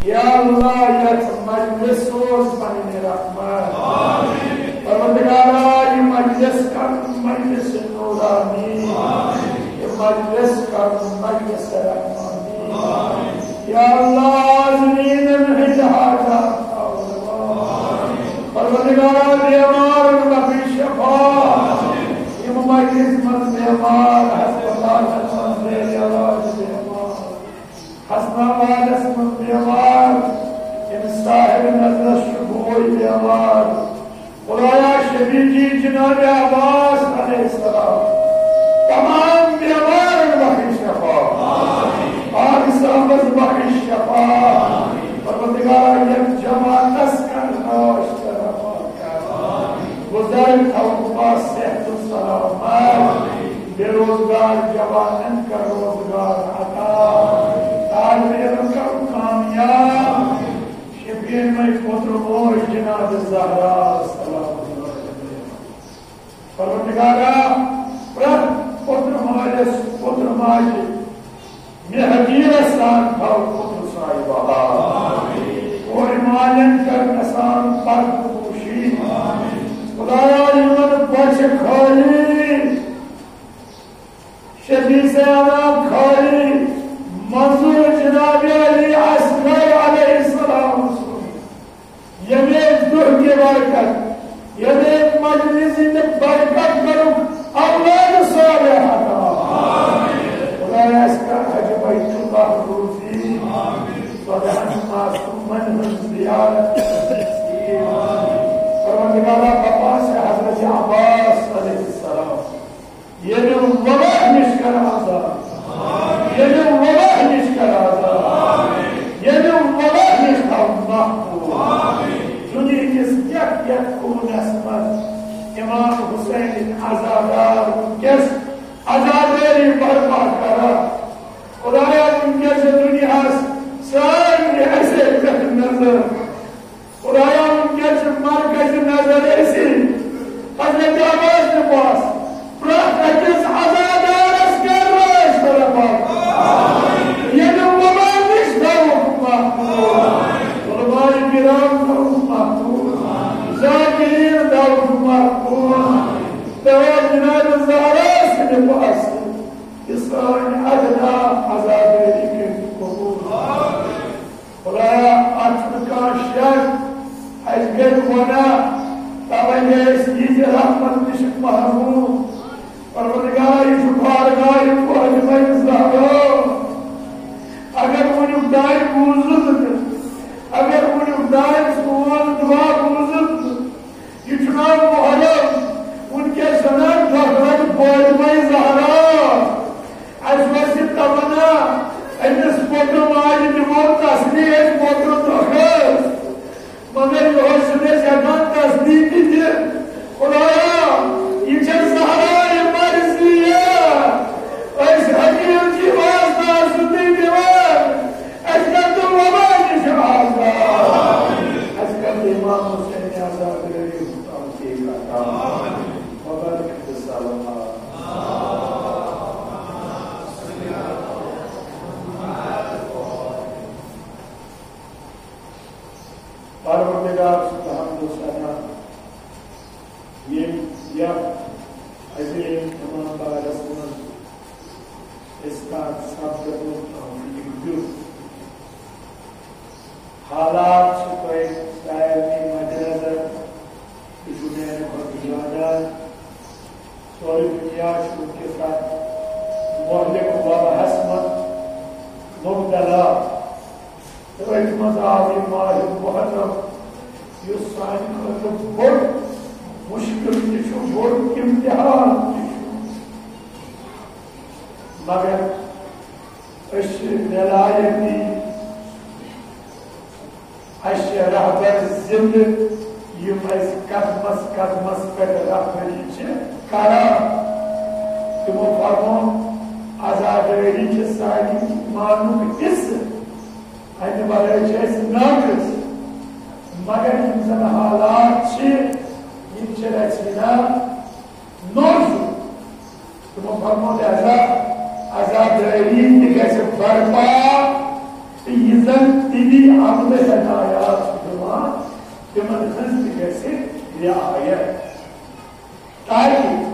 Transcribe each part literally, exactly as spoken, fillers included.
یا اللہ، یتھ مجلس سوز پننہِ رحمت۔ پروردگارا، یہِ مجلس کر مجلس نورانی۔ یہِ مجلس کر مجلس رحمانی۔ یا اللہ، زمینن ہٕنٛدۍ حاجات تھاو روا۔ پروردگارا، بیمارن بخش شفا۔ یِم مجلس منٛز بیمار، ہسپتالن منٛز بے علاج بیمار، حسن آبادس منٛز بیمار، أمِس صاحب نظرس چھُ بوے بیمار۔ خدایا، شفیع جی جناب عباس علیہ السلام تمام بیمارن بخش شفا۔ پاک صاحبس بخش شفا۔ پروردگارا، یتھ جماعتس کر رٲچھ تہٕ رحمت کر۔ بزرگ تھاوُن پاس صحت و سلامت۔ بے روزگار جوانن کر روزگار عطا۔ طالب علم کر کامیاب۔ شبین میں پتر موج جناب زہرا سلام اللہ علیہ۔ پروردگارا، پرٛٮ۪تھ پتر مٲلِس، پتر ماجہِ مہربٲنی سان تھاو پتر سایہِ بہار۔ کورِ مالٮ۪ن کر نسان پردٕ پوشی۔ خدایا، یِمن بۄچھِ خٲلی، شفیع سیانہ خٲلی، منظور جناب علی اصغر علیہ السلام سُنٛد ییٚمہِ دۄہ کہِ برکت، ییٚمہِ مجلس ہٕنٛدِ برکت کٔرُکھ اولاد صالح عطا۔ خدایا، اَسہِ کر حج بیت اللہ روزی، ژۄدہن معصومن ہٕنٛز زیارت نصیب۔ پروردگارا، بپاس حضرت عباس علیہ السلام۔ ییٚمہِ وبا نِش کر آزاد۔ ییٚمہِ وبا نِش کر آزاد۔ ییٚمہِ وبا نِش تھاو محفوظ۔ دُنیہٕ کِس یتھ یتھ کوٗنس منٛز امام حسین عزادار وٕنکیٚس عزادٲری برپا کران۔ خدایا، وٕنکیٚس چھِ دُنیاہس سارنٕے اَسے پٮ۪ٹھ نظر۔ خدایا، وٕنکیٚس چھِ مرکز نظر أسی۔ حضرت عباس نہِ پاس پرٛٮ۪تھ أکِس عزادارس کر رٲچھ طرفہٕ۔ ییٚمہِ وبا نِش تھاوُکھ محفوظ۔ علماء کرام تھاوُکھ محفوظ۔ ذاکرین تھاوُکھ محفوظ۔ تہٕ جناب زہرا سٕنٛدِ پاسہٕ یہِ سٲنۍ ادنا عزادٲری کٔرِتھ قبول۔ خدایا، اتھ چھُنہٕ کانٛہہ شک، اَسہِ گٔے گۄناہ، توے گٔے أسۍ یِہنٛزِ رحمت نِش محروم۔ پروردگارا، یہِ چھُ بارگاہ فاطمہ زہرا۔ اگر وٕنیُک تام بوٗزُتھ تہٕ، اگر وٕنیُک تام سون دُعا بوٗزُتھ تہٕ، یہِ چھُ ناو محرم، وٕنکیٚس چھُ ناو ڈاکٹر فاطمہ زہرا۔ اَسہِ اوس یہِ تمنا، أمِس پوٚتُم آیہِ دِمو تسلی أسۍ پوٚتُم دۄکھس۔ مگر یِہوٚے چھُنہٕ أسۍ ہٮ۪کان تسلی تہِ دِتھ۔ خدایا، یہِ چھےٚ زہرا یہِ مرضی۔ أسۍ حقیٖر چھِ واسطہٕ آسُن تُہۍ دِوان۔ اَسہِ کر تہٕ وبا نِش آزاد۔ اَسہِ کر تہٕ امام حسین آزاد رٔحیٖم توفیق عطا۔ وبارک بالسلامات۔ پروردگار سُنٛد حمد و ثنا، ییٚمۍ یَتھ عظیٖم ایماندارس منٛز اِسقاط سپدنُک توفیق دیُت۔ حالات چھِ تۄہہِ سارنٕے مدِ نظر، یہِ چھُ میانہِ کھۄتہٕ زیادٕ۔ سورُے دُنیا چھُ وٕنکیٚس اَتھ مہلک وباہَس منٛز مبتلا۔ تہٕ أتھۍ منٛز آو یہِ ماہِ محرم، یُس سانہِ خٲطرٕ بوٚڑ مُشکِل تہِ چھُ، بوٚڑ امتحان تہِ چھُ۔ مگر أسۍ چھِ ولایتی، اَسہِ چھِ رہبر زِندٕ، یِم اَسہِ قدمس قدمس پٮ۪ٹھ رہبری چھِ کران۔ تِمو فرموو، عزادٲری چھِ سانہِ ایمانُک حصہٕ، اَمہِ ورٲے چھِ أسۍ ناقص۔ مگر یِم زن حالات چھِ، یِم چھِ رژھِ ہنا نوزُک۔ تِمو فرموو، لہذا عزادٲری تہِ گژھِ برپا تہٕ یہِ زن تِہنٛدی عملہٕ ہدایات چھِ دِوان، تِمن ہٕنٛز تہِ گژھِ رعایت۔ تاکہ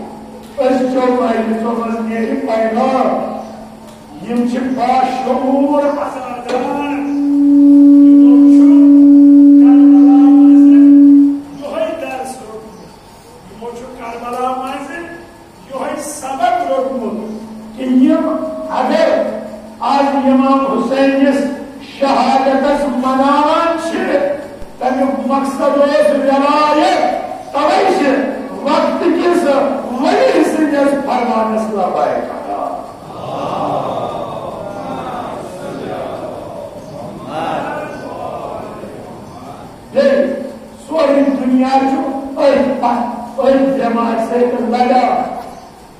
أزچو مجلسو منٛز نیرِ پیغام، یِم چھِ باشعوٗر عزادار، یِمو چھُ کربلا منٛز یِہوٚے درس روٚٹمُت، یِمو چھُ کربلا منٛز یِہوٚے سبق روٚٹمُت کہ یِم اگر آز امام حسینس شہادتس مناوان چھِ، تمیُک مقصد اوس ولایت، توے چھِ وقت کِس ولی سٕنٛدِس فرمانس لبیک کران۔ بیٚیہِ سورُے دُنیا چھُ أتھۍ پتھ، أتھۍ جماعت سۭتۍ لگان۔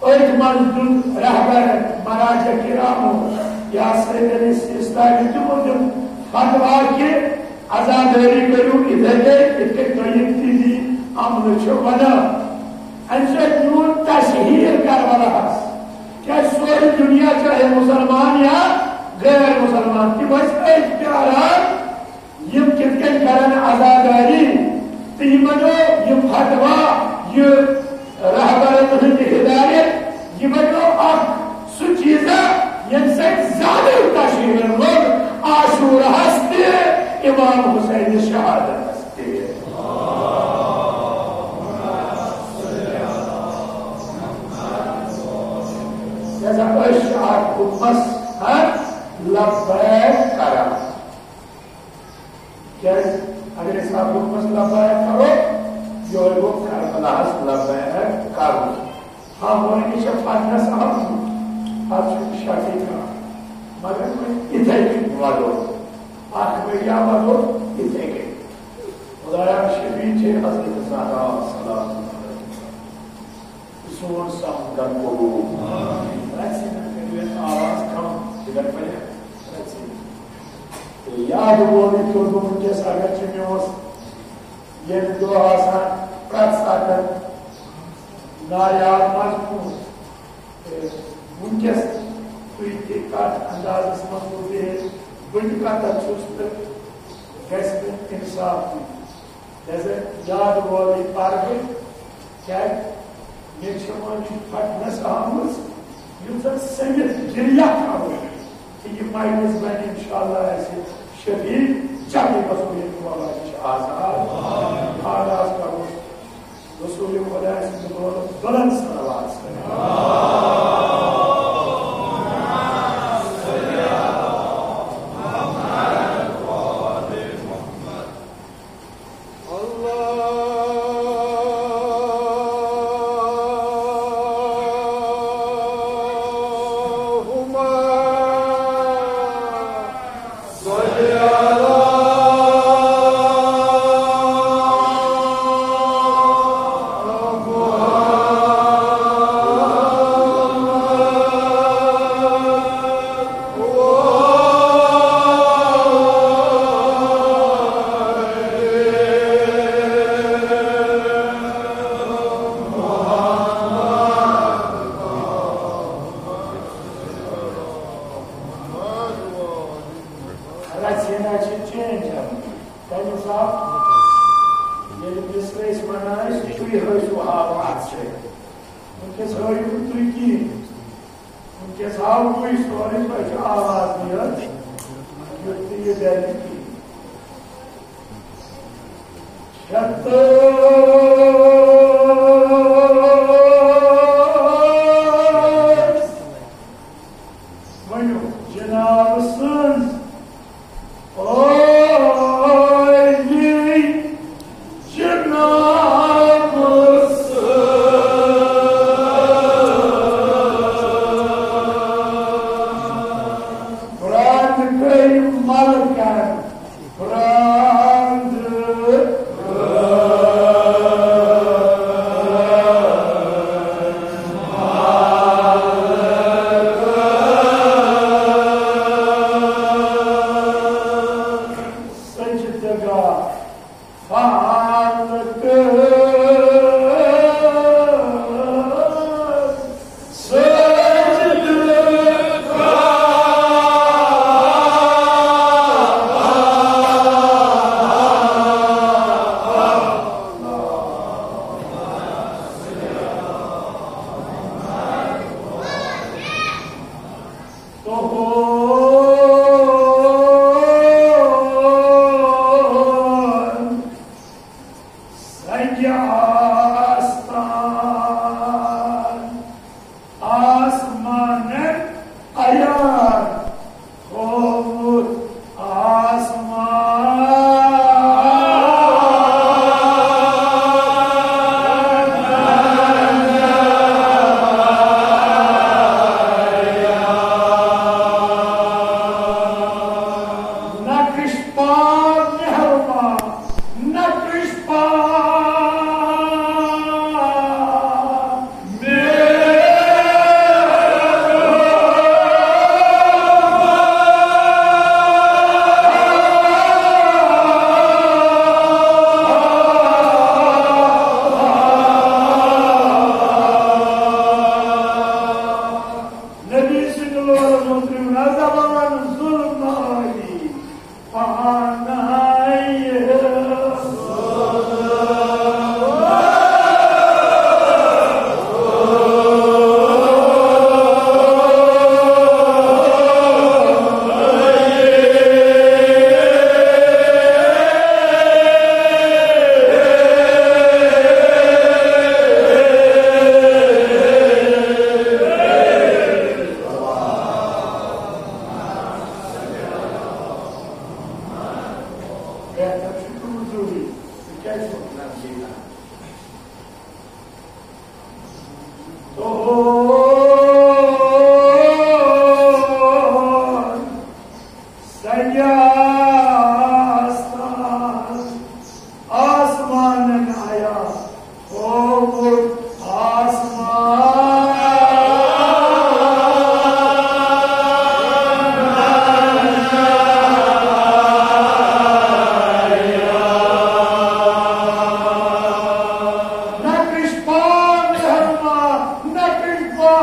أتھۍ منٛز دیُت رہبر مراجع کرامو یا سید علی سیستانی تِمو دیُت فتوا کہ عزادٲری کٔرِو یِتھے کٔنۍ، یِتھ کٔنۍ تُہۍ یِم تِہنٛدی عملہٕ چھِ ونان۔ امہِ سۭتۍ میون تشہیر کربلاہس، کیازِ سورُے دُنیا چاہے مسلمان یا غیر مسلمان، تِم ٲسۍ أتھۍ پیاران۔ یِم کِتھ کٔنۍ کرن عزادٲری؟ تہٕ یہِ بنیو، یہِ فتوا، یہِ رہبرن ہٕنٛدِ ہدایت، یہِ بنیو اکھ سُہ چیٖزا، ییٚمہِ سۭتۍ زیادٕ تشہیر لوٚگ عاشوراہس تہِ، امام حسین شہادتس تہِ۔ لہذا أسۍ چھِ اتھ حُکمس، ہاں، لبیک کران۔ کیازِ؟ اگر أسۍ اتھ حُکمس لبیک کرو، یہوے گوٚو کربلاہس لبیک کرُن۔ ہاں، وۄنۍ چھِ پرنس اہم، اتھ چھُنہٕ شکٕے کانٛہہ۔ مگر وۄنۍ یِتھے کٔنۍ ودو، اکھ ؤریا ودو یِتھے کٔنۍ۔ خدایا شفیع چھے حضرت زہرا سلام اللہ علیہا۔ سون سم کر قبول۔ رژھِ ہنا کٔرِو یتھ آواز کم، یہِ گژھِ واریاہ رژھِ۔ تہٕ یاد روزِ تُہۍ وٕنکیٚس، اگرچہِ مےٚ اوس ییٚمہِ دۄہ آسان پرٛٮ۪تھ ساتہٕ نایاب مضموٗن، تہٕ وٕنکیٚس تُہۍ تہِ کتھ اندازس منٛز روٗزِو، بہٕ تہِ کتٮ۪تھ چھُس تہٕ گژھِ مےٚ انصاف تہِ۔ لہذا یاد روزٕنۍ پرٕ بہٕ، کیازِ مےٚ چھِ وۄنۍ یہِ پھٹنس آمٕژ، یُتھ زن سٔمِتھ گِریکھ کرو تہٕ یہِ مجلس بنہِ انشاءاللہ اسہِ شفیع۔ جلدی گژھو ییٚتہِ، مولا یہِ چھِ آزاد۔ آغاز کرو رسول خدا سٕنٛدِ دولت بلند صلوات سۭتۍ۔ اللهم صل على رژھِ ہنا چھِ چینج گژھان۔ تَمہِ حساب ییٚلہِ مصرٕ أسۍ وَنان ٲسۍ، تُہۍ ہٲوِو ہاوان اَتھ سۭتۍ۔ وٕنکیٚس ہٲیِو نہٕ تُہۍ کِہیٖنۍ۔ وٕنکیٚس ہاوو تُہۍ سورُے، تۄہہِ چھِ آواز یِہٕے، یُتھ تہِ یہِ ڈَلہِ کِہیٖنۍ۔ شتٲژ ؤنِو جناب سٕنٛز، او جی جناب سٕنٛز۔ پرٛانہِ گٔے ملکن۔ پرٛانٛد۔ سجدگاہ فال تہٕ سجدگاہ۔ مہربان نقش پا نبی سٕنٛدِ لورس منٛز ترٛٲوِن حظ دپان ظلم عٲلی پانَے۔ بہتر چھُ تُہُنٛد ضروٗری۔ ژٕ کیٛازِ چھُکھ نظرِ کران؟ تُہُنٛد سنگہِ آستان آسمانن آیا کھووُر آسمان۔ نقش پا مہربان، نقش پا۔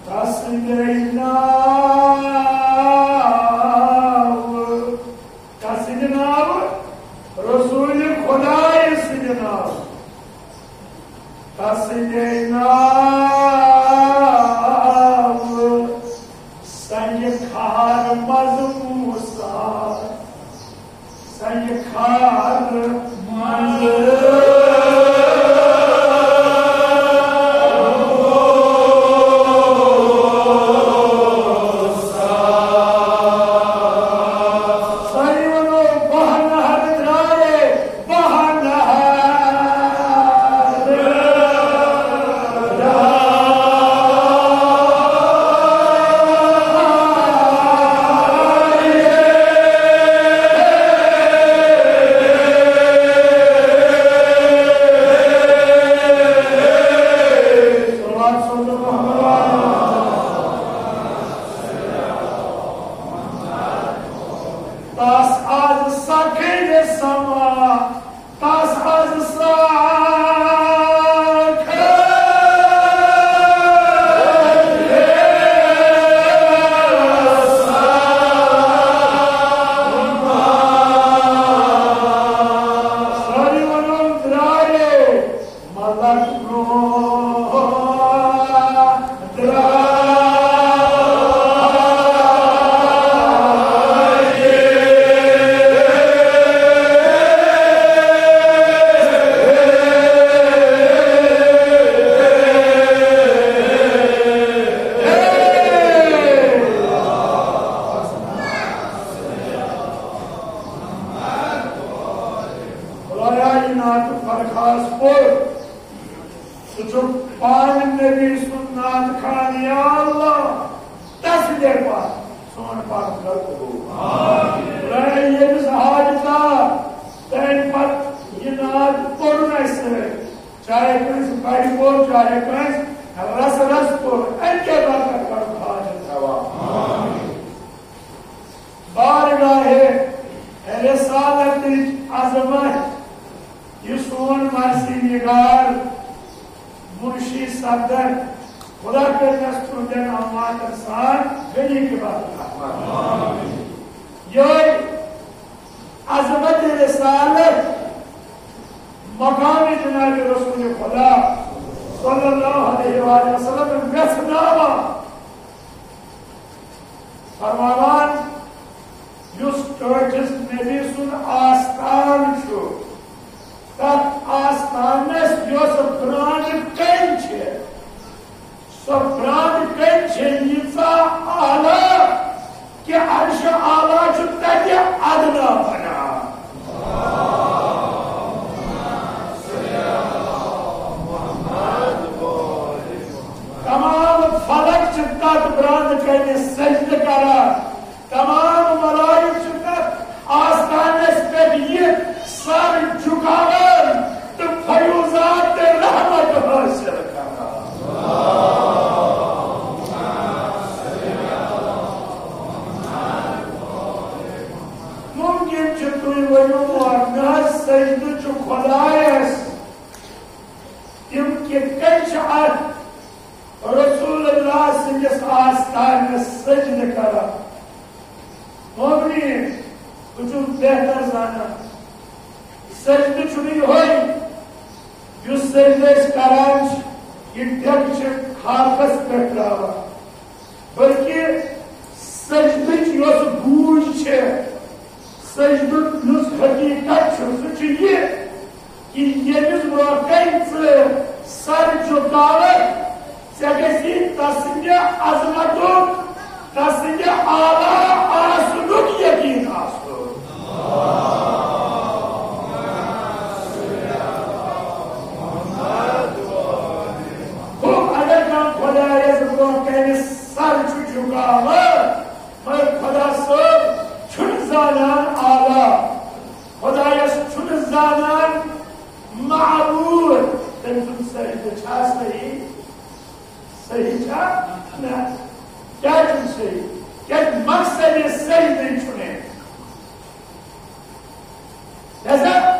تسٕنٛدے ناوٕ، تسٕنٛدِ ناوٕ، رسول خدایہِ سٕنٛدِ ناوٕ، تسٕنٛدے ناوٕ، سنگہِ کھار منٛز موسیٰ۔ سنگہِ کھار منٛز۔ ساروٕے ونو، بہہ نہر درٛاے، بہہ نہر۔ تس از سخن سما، تس از سخن۔ ساروٕے ونو، درٛاے۔ مطلب، خدایا، یہِ نعت فرخاس پوٚر۔ سُہ چھُ پانہٕ نبی سُنٛد نعت خوان، یا اللہ، تس دے پتھ سون پتھ کر قبول۔ خدایا، ییٚمِس حاجتہ تمہِ پتہٕ یہِ نعت پوٚرُن اَسہِ سۭتۍ، چاہے کٲنٛسہِ بڑِ پوٚر، چاہے کٲنٛسہِ رس رس پوٚر، اَمہِ کہِ برکت کر حاجت روا۔ بارگاہ رسالتٕچ عظمت، یہِ سون مرثی نگار منشی صفدر، خدا کٔرِنَس تُہُنٛد امواتن سان غنی قبر۔ یہے عظمت رسالت، مقام جناب رسول خدا صلی اللہ علیہ وآلہ وسلم ویژھناوان، فرماوان، یُس ٹٲٹھِس نبی سُنٛد آستان چھُ، تتھ آستانس یۄس برٛانٛد کٔنۍ چھِ، سۄ برٛانٛد کٔنۍ چھِ ییٖژاہ اعلیٰ کہِ عرش اعلیٰ چھُ تتہِ ادنا بنان۔ تمام فلک چھِ تتھ برٛانٛد کٔنۍ سجدٕ کران۔ تمام ملائک چھِ تتھ آستانس پٮ۪ٹھ یِتھ سر جُکاوان تہٕ فیوضات تہٕ رحمت حٲصِل کران۔ ممکن چھُ تُہۍ ؤنِو، "مگر نہ حظ، سجدٕ چھُ خدایس، تِم کِتھ کٔنۍ چھِ اتھ رسول اللہ سٕنٛدِس آستانس سجدٕ کران؟" مومنیٖن، بہٕ چھُس بہتر زانان، سجدٕ چھُنہٕ یِہوٚے یُس سجدٕ أسۍ کران چھِ، یہِ ڈٮ۪کہٕ چھِ خاکس پٮ۪ٹھ تراوان، بلکہِ سجدٕچ یۄس گوٗج چھِ، سجدُک یُس حقیقت چھُ، سُہ چھُ یہِ کہِ ییٚمِس برونٛہہ کنہِ ژٕ سر جُکاوکھ، ژےٚ گژھی تسٕنٛدِ عظمتُک، تسٕنٛدِ اعلیٰ آسنُک یقین آسُن۔ ہُہ اگر کانٛہہ خۄدایس برونٛہہ کنہِ سر چھُ جُکاوان، مگر خدا صٲب چھُنہٕ زانان اعلیٰ، خدایس چھُنہٕ زانان معبود۔ تٔمۍ سُنٛد سجدٕ چھا صحیح؟ صحیح چھا؟ نہ۔ کیٛازِ چھُنہٕ صحیح؟ کیٛازِ مقصد سجدٕے چھُنہٕ۔ لہذا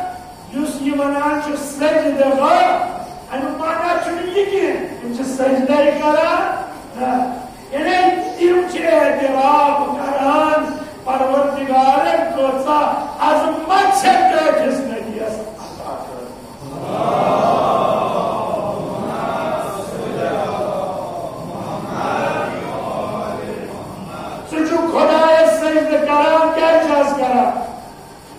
یُس یہِ ونان چھُ سجدٕ گاہ، اَمیُک معنی چھُنہٕ یہِ کینٛہہ، تِم چھِ سجدَے کران۔ نہ، یعنی تِم چھِ اعتراف کران، پروردگارن کۭژاہ عظمت چھےٚ ٹٲٹھِس نبیَس عطا کٔرمٕژ۔ سُہ چھُ خدایَس سجدٕ کران، کیٛازِ چھِ آز کران؟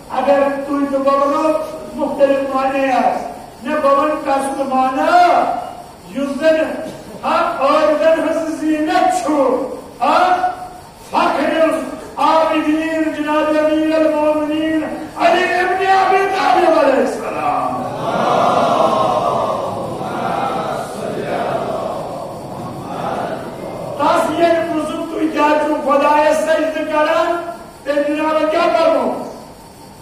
اگر تُہۍ تہٕ بہٕ وَنو مُختٔلِف معنی آسہِ، مےٚ بہٕ وَنہٕ تَسُنٛد معنی، یُس زَن ہا عٲبدَن ہٕنٛز زیٖنت چھُ، ہا فخر العابدین جناب امیر المومنین علی ابن ابی طالب علیہ السلام۔ تَس ییٚلہِ پرٛژھُکھ، تُہۍ کیٛازِ چھِو خۄدایَس سجدٕ کران؟ تٔمۍ جنابن کیٛاہ فرموو؟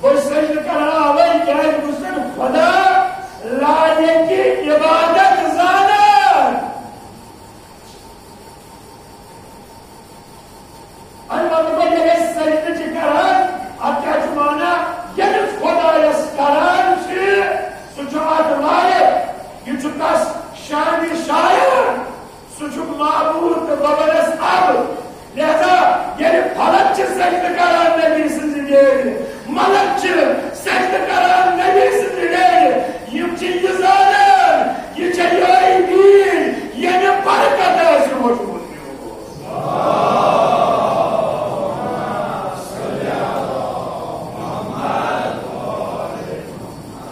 بہٕ چھُس سجدٕ کران اَوَے، کیٛازِ بہٕ چھُس خۄدا لایق عبادت زانان۔ اَمہِ مطلب گوٚو، ییٚلہِ أسۍ سجدٕ چھِ کران، اَتھ کیٛاہ چھُ معنی؟ ییٚلہِ أسۍ خۄدایَس کران چھِ، سُہ چھُ اَتھ لایق، یہِ چھُ تَس شانِ شایان۔ سُہ چھُ معبود تہٕ بہٕ وَنَس اَب۔ لہذا ییٚلہِ فلک چھِ سجدٕ کران نبی سٕنٛزِ ویرِ، ملک چھِ سجدٕ کران نبی سٕنٛزِ ویرِ، یِم چھِ یہِ زانان، یہِ چھےٚ یِہوٚے ویر، ییٚمہِ برکتہٕ اَسہِ روزمُت میوٗٹھ۔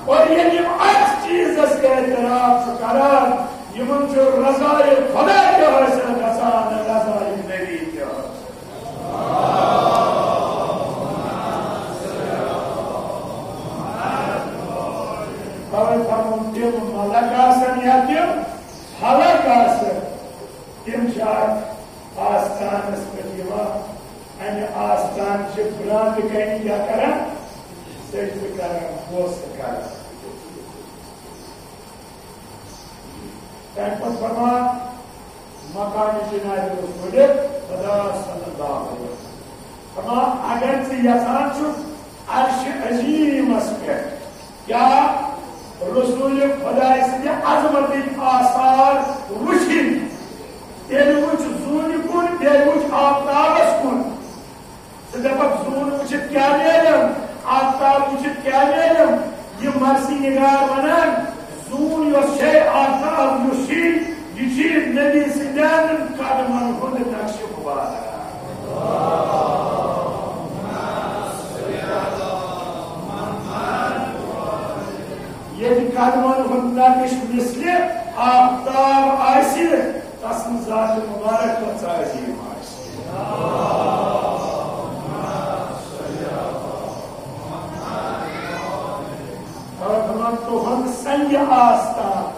اور ییٚلہِ یِم اَتھ چیٖزَس اعتراف چھِ کران، یِمن چھُ رضایہِ خدا تہِ حٲصِل گژھان، رضایہِ نبی تہِ حٲصِل۔ توے فرموو، تِم ملک آسن یا تِم فلک آسن، تِم چھِ اَتھ آستانس پٮ۪ٹھ یِوان۔ اَمہِ آستان چھِ برٛانٛدٕ کنہِ کیٛاہ کران؟ سجدٕ کران، بوسہٕ کران۔ تَمہِ پَتہٕ فرمان مقام جناب رسول خدا صلی اللہ علیہ وسلم۔ فرمان، اگر ژٕ یژھان چھُکھ عرش عظیمس پٮ۪ٹھ کیٛاہ رسول خدائے سٕنٛدِ عظمتٕکۍ آثار وٕچھِنۍ، تیٚلہِ وٕچھ دپکھ زوٗن وٕچھِتھ کیٛاہ میلیم، آفتاب وٕچھِتھ کیٛاہ میلیم؟ یہِ مرثی نگار ونان، زوٗن یۄس چھے، آفتاب یُس چھُے، یہِ چھُے نبی سٕنٛدٮ۪ن قدمن ہُنٛد نقشہِ مبارک۔ ییٚتہِ قدمن ہُنٛد نقش مثلِ آفتاب آسہِ، تسٕنٛز ذات مبارک کۭژاہ عظیٖم آسہِ۔ فرماوان، تُہُنٛد سنگِ آستان،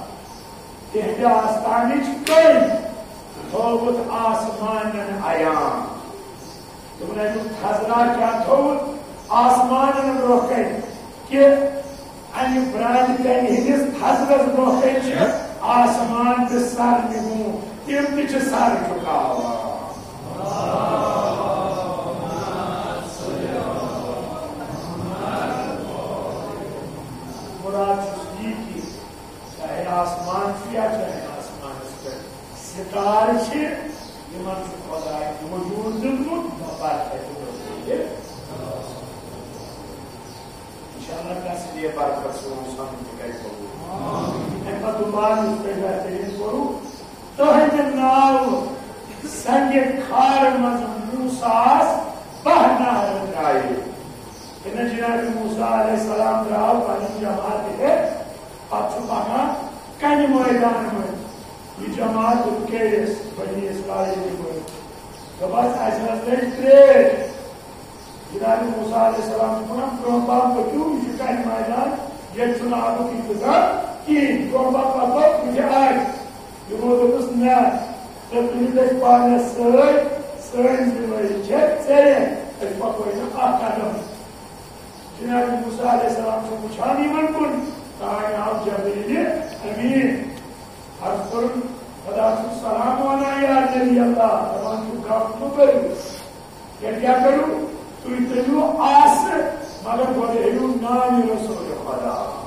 تِہنٛدِ آستانٕچ کٔنۍ تھٲوٕتھ آسمانن عیان۔ دوٚپُن، اَمیُک تھزرا کیٛاہ تھوٚوُتھ آسمانن برٛونٛہہ کنہِ؟ کہِ اَمہِ برٛانٛدِ کنہِ ہٕنٛدِس تھزرس برٛونٛہہ کنہِ چھِ آسمان تہِ سر نِگوٗن، تِم تہِ چھِ سر جُکاوان۔ مراد چھُس یی کہِ چاہے آسمان چھُ یا چاہے آسمانس پٮ۪ٹھ ستارٕ چھِ، یِمن چھُ خۄداے وجوٗد دیُتمُت، بہٕ پَرٕ تَتہِ وجوٗدِ۔ انشاءاللہ گژھِ یہِ برکت سون سمجھ تہِ کرِ قبول۔ اَمہِ پتہٕ دُعا یُس تۄہہِ بہتریٖن کوٚروٕ، تُہنٛدِ ناوٕ سنگِ کھارٕ منٛز موسیٰ ہس باہ نہرٕ درٛایہِ۔ ییٚلہِ جناب موسیٰ علیہ السلام درٛاو پنٕنۍ جماعت ہٮ۪تھ، پتہٕ چھُ پکان کنہِ مٲدانہٕ مٔنٛزۍ۔ یہِ جماعت رُکے أسۍ بنی اسرائیل پٲٹھۍ۔ دوٚپہَس، اَسہِ حظ لٔج ترٛیش۔ جناب موسیٰ علیہ السلام چھُ وَنان، برٛونٛہہ پہم پٔکِو، یہِ چھُ کنہِ مٲدان، ییٚتہِ چھُنہٕ آبُک انتظام کِہیٖنۍ۔ برٛونٛہہ پہم پَکو، یہِ چھِ آسہِ۔ یِمو دوٚپُس، نہ، ژےٚ تُلِتھ اَسہِ پانَس سۭتۍ، سٲنۍ ذمہٕ وٲری چھےٚ ژےٚ، أسۍ پَکوے نہٕ اَکھ قدم۔ جناب موسیٰ علیہ السلام چھُ وٕچھان یِمن کُن، تانۍ آو جبریل امین۔ عرض کوٚرُن، خدا چھُ سلام وَنان، یا نبی اللہ، دَپان چھُ، غم مہٕ کٔرِو۔ تیٚلہِ کیٛاہ کٔرِو؟ تُہۍ تُلِو آسہٕ، مگر گۄڈٕ ہیٚیِو ناوِ رسول خدا۔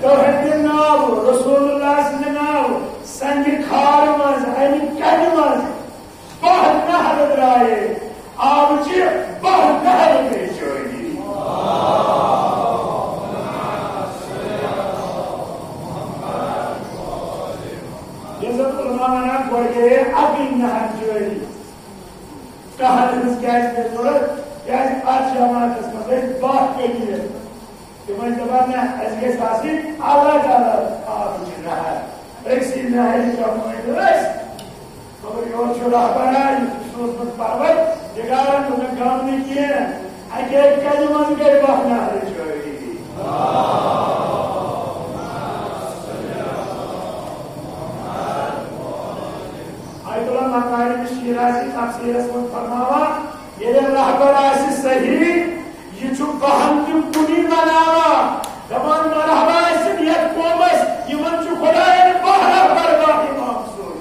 تُہٕنٛدِ ناوٕ، رسول اللہ سٕنٛدِ ناوٕ، سنگِ کھارٕ منٛز، اَمہِ کنہِ منٛز باہ نہرٕ درٛایے، آبہٕ چہِ باہ نہرٕ گٔے جٲری۔ ییٚلہِ زَن علماء وَنان، گۄڈٕ گٔیے اَکٕے نہر جٲری۔ کَہَن ہٕنٛز کیٛازِ گٔے ضروٗرت؟ کیٛازِ اَتھ جماعتَس منٛز ٲسۍ باہ کٔمِل۔ تِم ٲسۍ دَپان، نہ، اَسہِ گژھِ آسٕنۍ الگ الگ آبٕچ نہر۔ أکسٕے نہرِ چَمو نہٕ أسۍ۔ مگر یورٕ چھُ رہبرا، یہِ چھُ سوٗزمُت پروردگارن، دوٚپُن، غم نہٕ کینٛہہ، اَکے کَنہِ منٛز گٔے باہ نہرٕ جٲری۔ آیت اللہ مکارم شیرازی تفسیرس منٛز فرماوان، ییٚلہِ رہبر آسہِ صحیح، یہِ چھُ باہن تہِ کُنی بناوان۔ دَپان، مرحبا ٲسِن یَتھ قومس، یِمن چھُ خۄداین باہ رہبر، باہ امام سوٗزمُت۔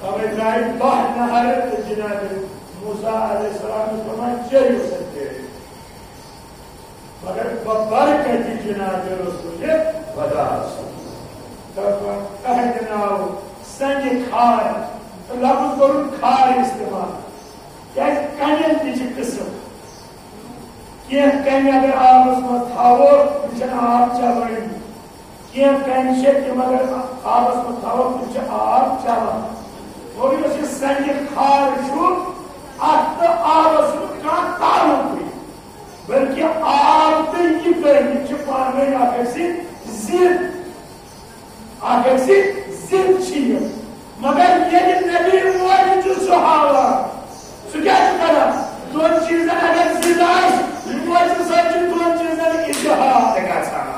توے درٛاے باہ نہرٕ تہٕ جناب موسیٰ علیہ السلام فرماے، چیٚیِو سا چیٚیِو۔ مگر ببرکتِ جناب رسول خدا صلی اللہ علیہ وسلم۔ تہنٛدِ ناو سنگِ کھار، لفظ کوٚرُن کھار استعمال۔ کیٛازِ کنٮ۪ن تہِ چھِ قٕسم۔ کینٛہہ کنہِ اگر آبس منٛز تھاوو، تِم چھِنہٕ آب چٮ۪وٲنی۔ کینٛہہ کنہِ چھِ تِم اگر آبس منٛز تھاوو، تِم چھِ آب چٮ۪وان۔ اور یۄس یہِ سنگِ کھار چھُ، اتھ تہٕ آبس چھُنہٕ کانٛہہ تعلقٕے، بلکہِ آب تہٕ یہِ کٔنۍ، یِم چھِ پانہٕ ؤنۍ اکھ أکۍ سٕنٛدۍ ضد۔ اکھ أکۍ سٕنٛدۍ ضد چھِ یِم۔ مگر ییٚلہِ نبی موجہِ چھُ سُہ ہاوان، سُہ کیٛاہ چھُ کران؟ دۄن چیٖزن اگر ضد آسہِ، موجہِ سۭتۍ چھُ دۄن چیٖزن اتحاد گژھان۔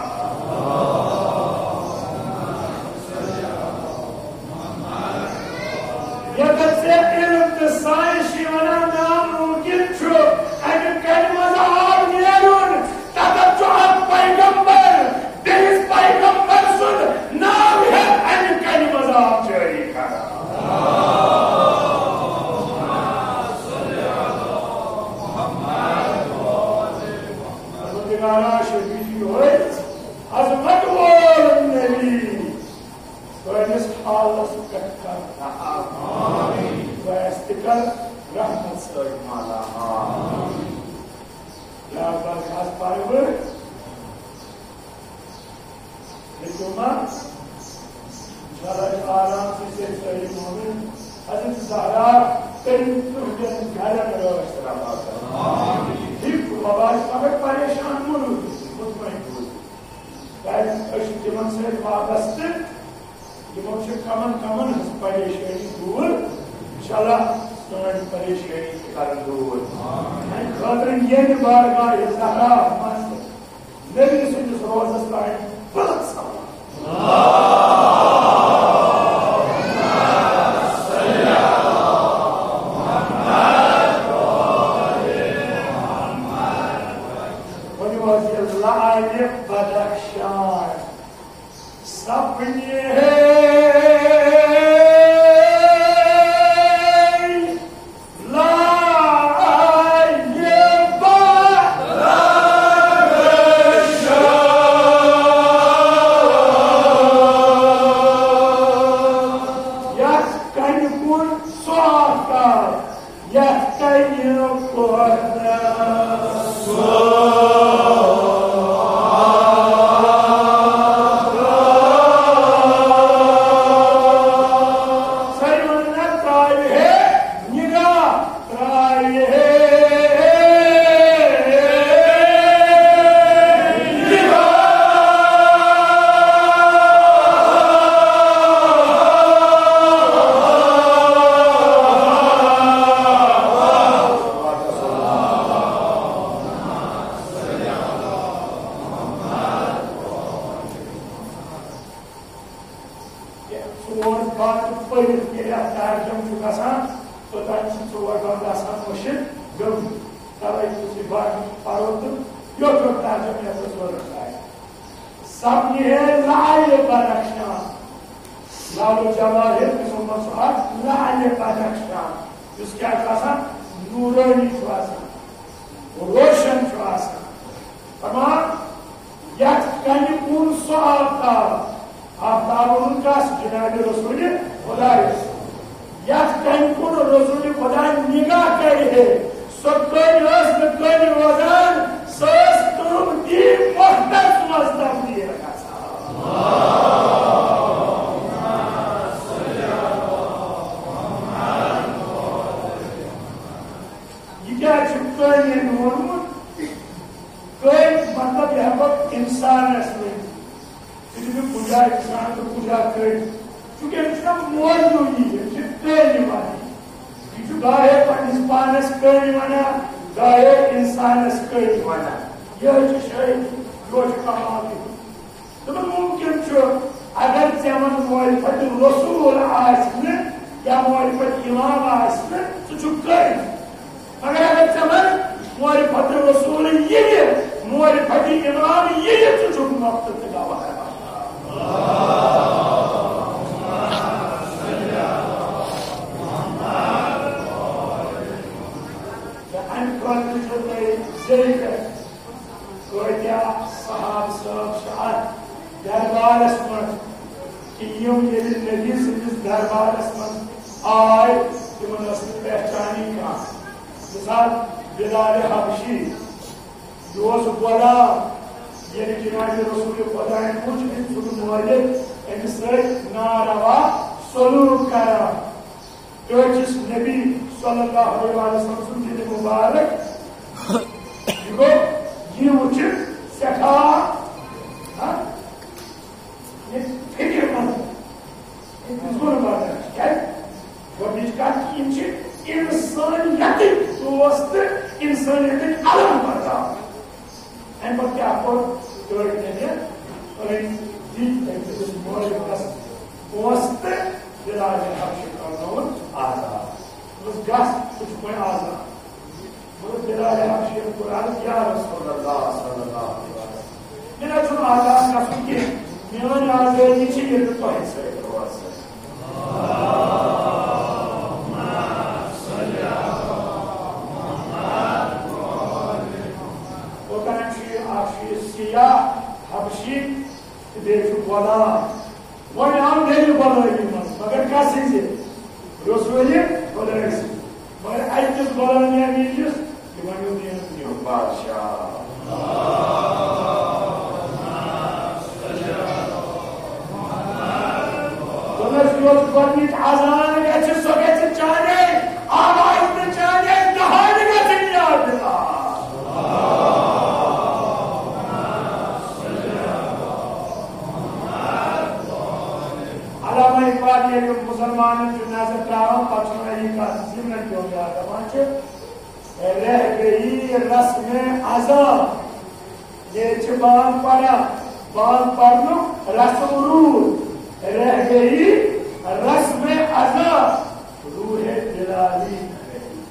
ییٚتٮ۪تھ ژےٚ علم تہٕ ساینس چھِ ونان ناممکن چھُ، اَمہِ کنہِ منٛز آب نیرُن، تَتٮ۪تھ چھُ اکھ پیغمبر، بیٚیِس پیغمبر سُنٛد ناو ہٮ۪تھ اَمہِ پیارا شفیع یہوے عظمت وول نبی، سٲنِس حالس پٮ۪ٹھ کر رحم۔ آمین۔ خۄدایس تہِ کر رحمت سۭتۍ مالا مال۔ آمین۔ بیٛاکھ بند آز پرٕ بہٕ۔ ہیٚکِو ما؟ انشاءاللہ آرام سۭتۍ سٲری مومن۔ حضرت زہرا کٔرِن تُہنٛدٮ۪ن گرن رٲچھ ربا۔ آمین۔ ٹھیٖک، بابا چھُ مگر پریشان مہٕ روٗزِو، مطمئن روٗزِو۔ کیٛازِ أسۍ چھِ تِمن سۭتۍ وابستہٕ، تِمو چھِ کمن کمن ہٕنٛز پریشٲنی دوٗر۔ انشاءاللہ سٲنۍ پریشٲنی تہِ کرن دوٗر۔ امہِ خٲطرٕ ییٚمہِ بارگاہ زہرا منٛز نبی سٕنٛدِس روزس تام بلند صلوات۔ ؤنِو حظ یہِ لعلِ بدخشان۔ سپنے لعلِ بدخشان۔ یتھ کنہِ کُن سُہ آفتاب، یتھ کنہِ کُن سُہ آفتاب۔ سٲری ونن نا، ترٛاوِ ہے نگاہ۔ ژور بند پٔرِتھ ییٚلہِ اَتھ ترجمہٕ چھُ گژھان، توٚتام چھِ ژور بند آسان مٔشِتھ گٔمٕتۍ۔ تَوَے چھُس یہِ گۄڈٕنیُک پَرُن تہٕ یوٚت یوٚت ترجمہٕ یَتھ ضروٗرت آسہِ۔ سپنے لعلِ بدخشان۔ لعل و جواہر کِس منٛز چھُ اکھ لعلِ بدخشان، یُس کیٛاہ چھُ آسان؟ نوٗرٲنی چھُ آسان، روشن چھُ آسان۔ تمام یتھ کنہِ کُن سُہ آفتاب، آفتاب ووٚنُن کس؟ جناب رسول خدایس۔ یتھ کنہِ کُن رسول خدا نگاہ کرِ ہے، سۄ کٔنۍ ٲس نہٕ کٔنۍ روزان، سۄ ٲس تِم دی مۄختس منٛز تبدیل گژھان۔ یہِ کیٛاہ چھُ کٔنۍ أمۍ ووٚنمُت؟ کٔنۍ مطلب، یہِ ہٮ۪کو اِنسانَس ؤنِتھ۔ یہِ چھُ کُنہِ جایہِ اِنسان تہٕ کُنہِ جایہِ کٔنۍ۔ چونکہ أمِس چھُنہ موضوع یہِ، أمِس چھِ کٔنۍ وَنان۔ یہِ چھُ گاہے پنٛنِس پانَس کٔنۍ وَنان، گاہے اِنسانَس کٔنۍ وَنان۔ یِہوٚے چھِ شٲعری، یِہوٚے چھُ کمال یِہُنٛد۔ دوٚپُن، مُمکِن چھُ، اگر ژےٚ منٛز معرفت رسول آسہِ نہٕ یا معرفت امام آسہِ نہٕ، ژٕ چھُکھ کٔنۍ۔ مگر اگر ژےٚ منٛز معرفت رسول یِیہِ، معرفت امام یِیہِ، ژٕ چھُکھ مۄختہٕ تہٕ گواہ۔ تہٕ اَمہِ خٲطرٕ چھُ تۄہہِ ذٔریعہٕ کۭتیاہ صحابہٕ صٲب چھِ اَتھ دربارس منٛز، کہِ یِم ییٚلہِ نبی سٕنٛدِس دربارس منٛز آے، تِمن ٲس نہٕ پہچانٕے کانٛہہ۔ مثال، بلال حبشی، یہِ اوس غلام، ییٚلہِ جناب رسول خدایَن وُچھ، أمۍ سُنٛد مٲلِک أمِس سۭتۍ ناروا سلوک کران۔ ٹٲٹھِس نبی صلی اللہ علیہ وسلم سُنٛد دِلہِ مُبارک، یہِ گوٚو، یہِ وٕچھِتھ سٮ۪ٹھاہ، ہا، یہِ فِکر مند، یہِ ظُلم برداشت۔ کیٛازِ؟ گۄڈٕنِچ کَتھ کہِ یِم چھِ اِنسٲنیتٕکۍ دوست تہٕ اِنسٲنیتٕکۍ علم بردار۔ اَمہِ پَتہٕ کیٛاہ کوٚر؟ ٹٲٹھۍ نبیَن أنۍ دِتۍ أمۍ سٕنٛدِس مٲلِکَس پونٛسہٕ تہٕ بِلالِ حبشی کرنووُن آزاد۔ دوٚپُس، "گژھ، ژٕ چھُکھ وۄنۍ آزاد۔" مگر بِلالِ حبشیَن کوٚر عرض، "یا رسول اللہ صلی اللہ علیہ وسلم، مےٚ نہ چھُنہٕ آزاد گژھُن کینٛہہ، میٛٲنۍ آزٲدی چھِ ییٚلہِ بہٕ تۄہہِ سۭتۍ روزٕ۔" اوٚتام چھُ یہِ اکھ یا حبشی تہٕ بیٚیہِ چھُ غلام۔ وۄنۍ آو نٔوِ غلٲمی منٛز، مگر کس سٕنٛزِ؟ رسولِ خۄدایہِ سٕنٛزِ۔ مگر اَتہِ کِس غلٲمی امیٖر یُس، یہِ وَنیو دیٖنَس دیٖن بادشاہ۔ دوٚپنَس، یۄس گۄڈٕنِچ اذان گژھِ، سۄ گژھِ چانے آوازِ تہٕ چانے دہانِ گژھِ یاد دِلاس۔ علامہ اقبال ییٚلہِ مُسلمانن چھُ نظر تراوان، پتہٕ چھُ وَنان یہِ کتھ زِ مےٚ پیوٚو یاد، دَپان چھِ، رہ گئی رسم ازاں، ییٚلہِ چھِ بانگ پران، بانگ پرنُک رسم روٗد، رہ گئی رسم ازاں، روح بلالی نہ رہی۔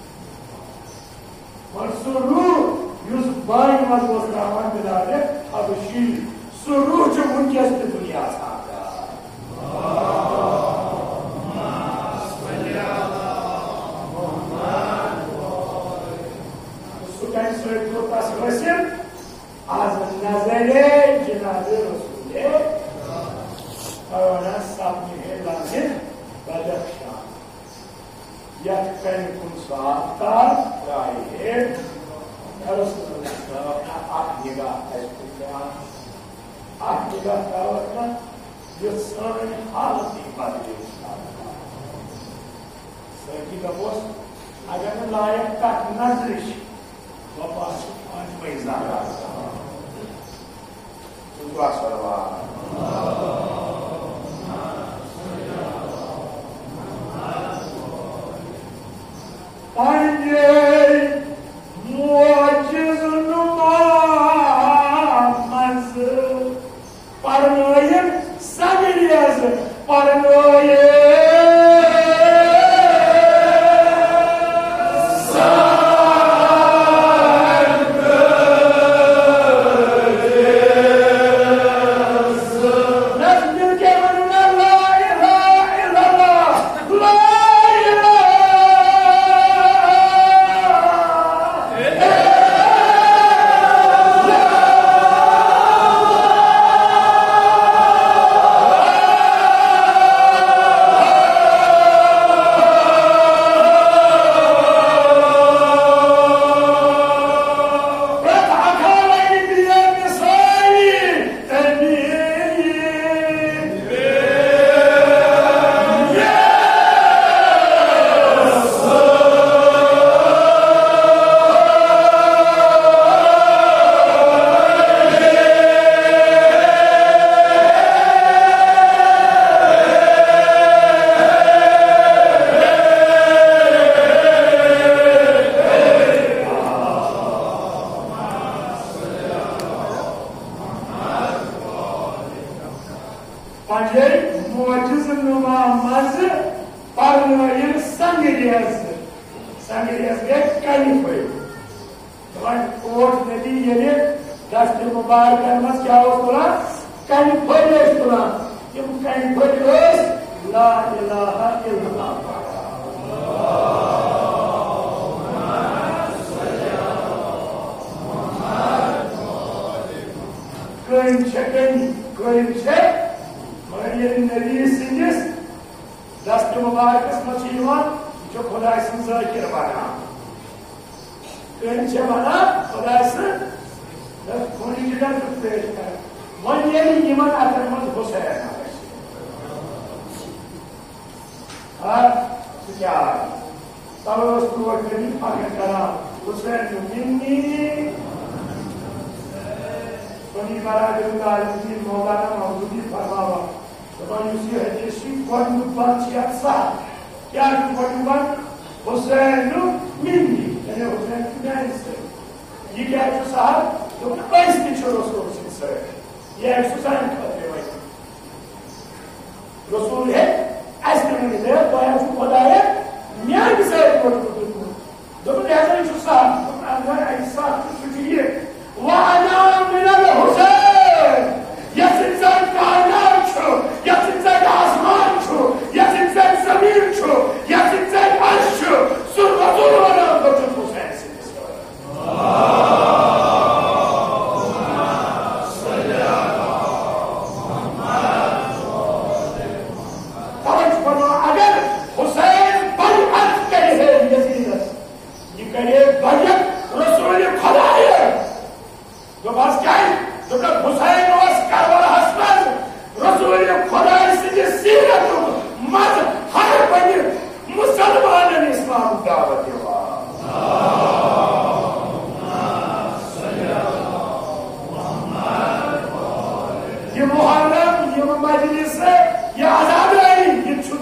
وۄنۍ سُہ روح یُس بانہِ منٛز اوس تراوان بلال حبشی، سُہ روح چھُ وٕنکیٚس تہِ دُنیاہَس آباد۔ سُہ کَمہِ سۭتۍ کوٚر تَس حٲصِل؟ از نظرِ جناب رسول، پروانہ سپدِ ہے لمحِ بدخشان۔ یتھ کنہِ کُن سُہ آفتاب ترایہِ ہے، رسول اللہ صلی اللہ علیہ وسلم اکھ نگاہ اَسہِ کُن کران، اکھ نگاہ ترٛاوَکھ نا، یُتھ سٲنۍ حالت یی بدلے۔ سٲقی دپوس، اگر نہٕ لایق تتھ نظرِ چھِ، وۄنۍ پتہٕ چھِ پانہٕ وٲنۍ زہرا۔ ژٕ چھُکھ اکھ صلوات۔ پننہِ معجز نما منٛز پرنٲیِن سنگریز، پرنٲیِن سنگریز۔ نظمہِ کے وننا لا الہ الا اللہ، لا الہ پنجے معجز نما منٛز پرنٲیِن سنگریز۔ سنگریز گٔے کنہِ پھٔلۍ۔ وۄنۍ اوس نبی ییٚلہِ دست مبارکن منٛز کیٛاہ اوس تُلان؟ کنہِ پھٔلۍ ٲسۍ تُلان۔ تِم کنہِ پھٔلۍ ٲسۍ لا الہ الا اللہ پران۔ کٔنۍ چھےٚ کٔنۍ، کٔنۍ چھےٚ، مگر ییٚلہِ نبی سٕنٛدِس دست مبارکس منٛز چھِ یِوان، یہِ چھُ خۄداے سُنٛد ذٲکِر بنان۔ کٔمۍ چھِ وَنان خۄداے سٕنٛز؟ نہ، کُنہِ جگہ چھُ پیش کران۔ وۄنۍ ییٚلہِ یِمن اَتھن منٛز حُسین آسہِ، ہا، سُہ کیٛاہ آسہِ؟ تَوَے اوس برونٛٹھ کَنہِ فخر کران، حُسین منی۔ سُنی برادری عالم دین مولانا مودودی فرماوان، دَپان، یُس یہِ حدیث چھُ، گۄڈٕنیُک بند چھُ یَتھ سہل۔ کیٛاہ چھُ گۄڈٕنیُک بند؟ حُسین منی، یعنی حُسین چھُ میٛانہِ سۭتۍ۔ یہِ کیٛازِ چھُ سہل؟ دوٚپُن، أسۍ تہِ چھِ رسول سٕنٛدۍ سۭتۍ۔ یہِ ہیٚکہِ سُہ سانہِ خٲطرٕ ؤنِتھ۔ رسول ہیٚکہِ اَسہِ تہِ ؤنِتھ، ہے، تۄہہِ حظ چھُو خۄدایَن میٛانہِ سۭتۍ کوٚرمُت دیُتمُت۔ دوٚپُن، یہِ ہسا چھُ سَتھ۔ دوٚپُن، اَہَن حظ، اَکہِ سَتھ چھُ، سُہ چھُ یہِ۔ وَأَنَا مِنَ الْحُسَيْنِ۔ یَتھ سۭتۍ زَن کائنات چھُ، یَتھ سۭتۍ زَن آسمان چھُ، یَتھ سۭتۍ زَن زٔمیٖن چھُ، یَتھ سۭتۍ زَن عرش چھُ، سُہ رسول وَنان، بہٕ چھُس حُسین سٕنٛدِس سۭتۍ۔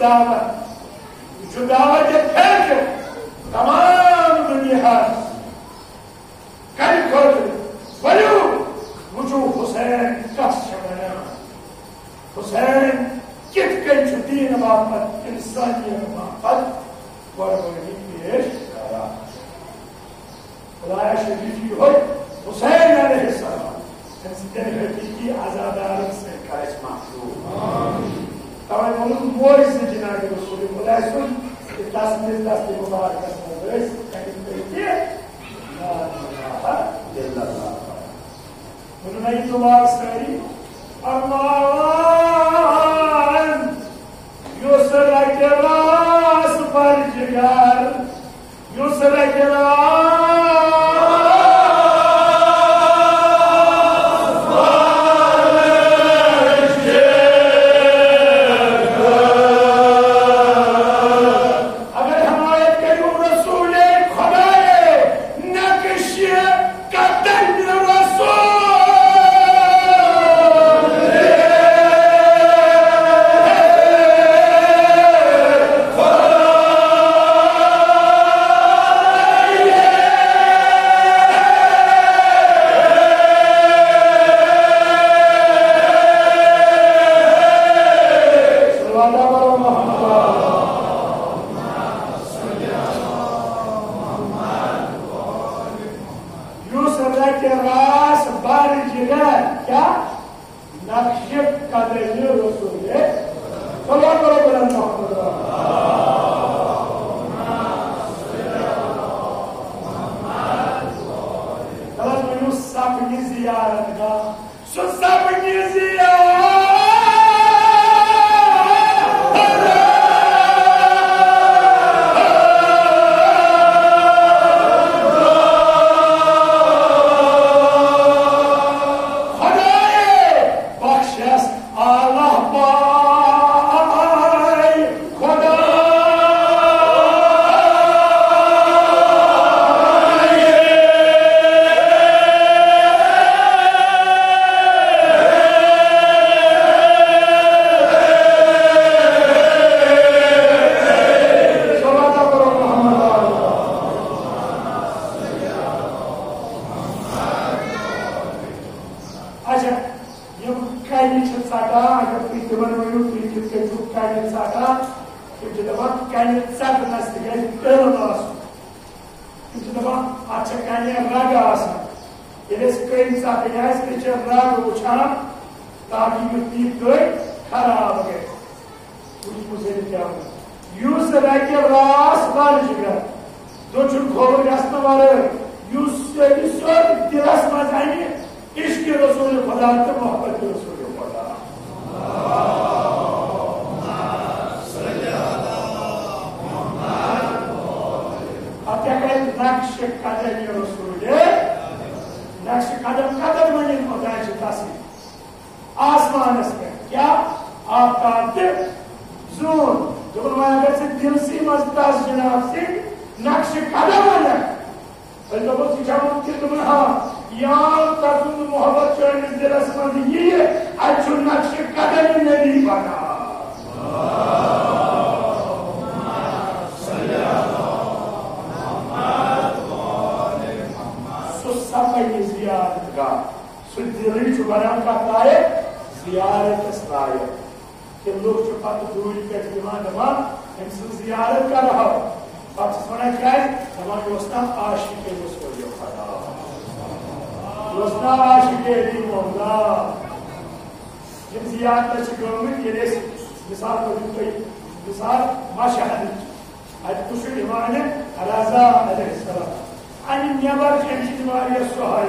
دعوت۔ یہِ چھُ دعوت پھیرٕ تمام دُنیاہَس۔ کَمہِ خٲطرٕ؟ ؤلِو وٕچھِو حسین کَس چھِ وَنان۔ حسین کِتھ کٔنۍ چھُ دیٖن باپتھ، اِنسٲنیت باپتھ قۄربٲنی پیش کران۔ خدایا شریف یِہوٚے حسین علیہ السلام، أمۍ سٕنٛدٮ۪ن حقیٖقی عزادارن سۭتۍ کر اَسہِ مخلوق۔ توے ووٚنُن موج زِ جناب رسول خدا سُنٛد، یہِ تس نِش دست مبارکس منٛز ٲسۍ، تَمہِ پٔتۍ تہِ لا الہ الا اللہ۔ ووٚنُن، ہے دُعا سٲری، فرمان، یُس رَٹہِ راس بر جگر، یُس رَٹہِ راس بر جگر۔ اگر حمایت کٔرِو رسول خدائے، نقش قدم رسول۔ یُس رَٹہِ راس بر جگر، کیا؟ نقش قدم رسول۔ صلوات و سلام محمد۔ تَلَس ؤنِو سَپنہِ زیارت گاہ۔ سُہ سَپنہِ زیارت۔ خدائے بخشس آلہ پاے خدا۔ اچھا، یِم کَنہِ چھِ ژَٹان، اگر تُہۍ تِمن ؤنِو، تُہۍ کِتھ کٔنۍ چھِو کَنہِ ژَٹان؟ تِم چھِ دَپان، کَنہِ ژَٹنَس تہِ گژھِ علم آسُن۔ تِم چھِ دَپان، اَتھ چھےٚ کَنہِ رَگہٕ آسان۔ ییٚلہِ أسۍ کٔنۍ ژَٹٕنۍ آسہِ، أسۍ چھِ رَگ وٕچھان، تاکہِ یُتھ یہِ کٔنۍ خراب گژھِ۔ وٕچھ مُزٲرِ کیٛاہ ووٚن۔ یُس رَگہِ راس بر جگر، دٔچھُن کھووُر گژھنہٕ ورٲے، یُس سیوٚدِ سیوٚد دِلس منٛز اَنہِ عشق رسول خدا تہٕ محبت رسول خدا۔ پتہٕ کیٛاہ کرِ؟ نقش قدم رسول، نقش قدم، قدم معنی خدا چھِ تَسٕے۔ آسمانس پٮ۪ٹھ کیٛاہ؟ آفتاب تہٕ زوٗن۔ دوٚپُن، وۄنۍ اگر ژٕ دِلسٕے منٛز تَس جناب سٕنٛدۍ نقش قدم اَنکھ، أسۍ دوٚپُس، یہِ چھا مُمکِن؟ دوٚپُن، ہاں، یا تَسُنٛد محبت چٲنِس دِلس منٛز یِیہِ، اَتہِ چھُ نقش قدم نبی بنان۔ سُہ سپدِ زیارت گاہ۔ سُہ دِلٕے چھُ بنان کَتھ لایق؟ زیارتس لایق۔ تِم لُکھ چھِ پتہٕ دوٗرِ پٮ۪ٹھ یِوان، دَپان، أمۍ سٕنٛز زیارت کَرٕہو۔ پتہٕ چھِس وَنان، کیٛازِ؟ دَپان، یہِ اوس نا عاشقِ رسول خدا، یہِ اوس نا عاشقِ علی مولا۔ یِم زیارتس چھِ گٔمٕتۍ، ییٚلہِ أسۍ مثال پٲٹھۍ دِمو تۄہہِ، مثال مشہدٕچ۔ اَتہِ کُس چھُ؟ امام رضا علیہ السلام۔ اَمہِ نٮ۪بر چھِ أمۍ سٕنٛدۍ واریاہ صحابی۔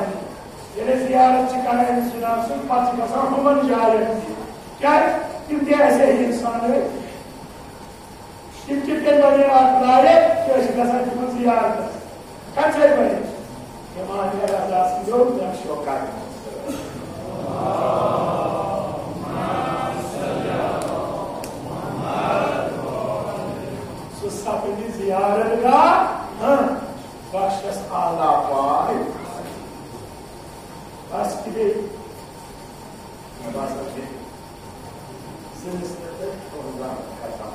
ییٚلہِ أسۍ زیارت چھِ کران أمِس جناب سٕنٛز، پتہٕ چھِ گژھان ہُمن جاین تہِ۔ کیٛازِ؟ تِم تہِ ٲسۍ اِنسان ٲسۍ۔ تِم تہِ پیٚیہِ وۄنۍ اکھ لایق، تہِ ٲسۍ گژھان تِمن زیارتس۔ کتہِ چھِ أسۍ وۄنۍ؟ امام رضا سٕنٛدیو نقشو قدمو سۭتۍ۔ سُہ سپدِ زیارت گاہ، ہاں، بخشس اعلیٰ پاے۔ بس تہِ بیٚیہِ، مےٚ باسان، بیٚیہِ زٕ مِصرٕ تہٕ تُہُنٛد وقت ختم۔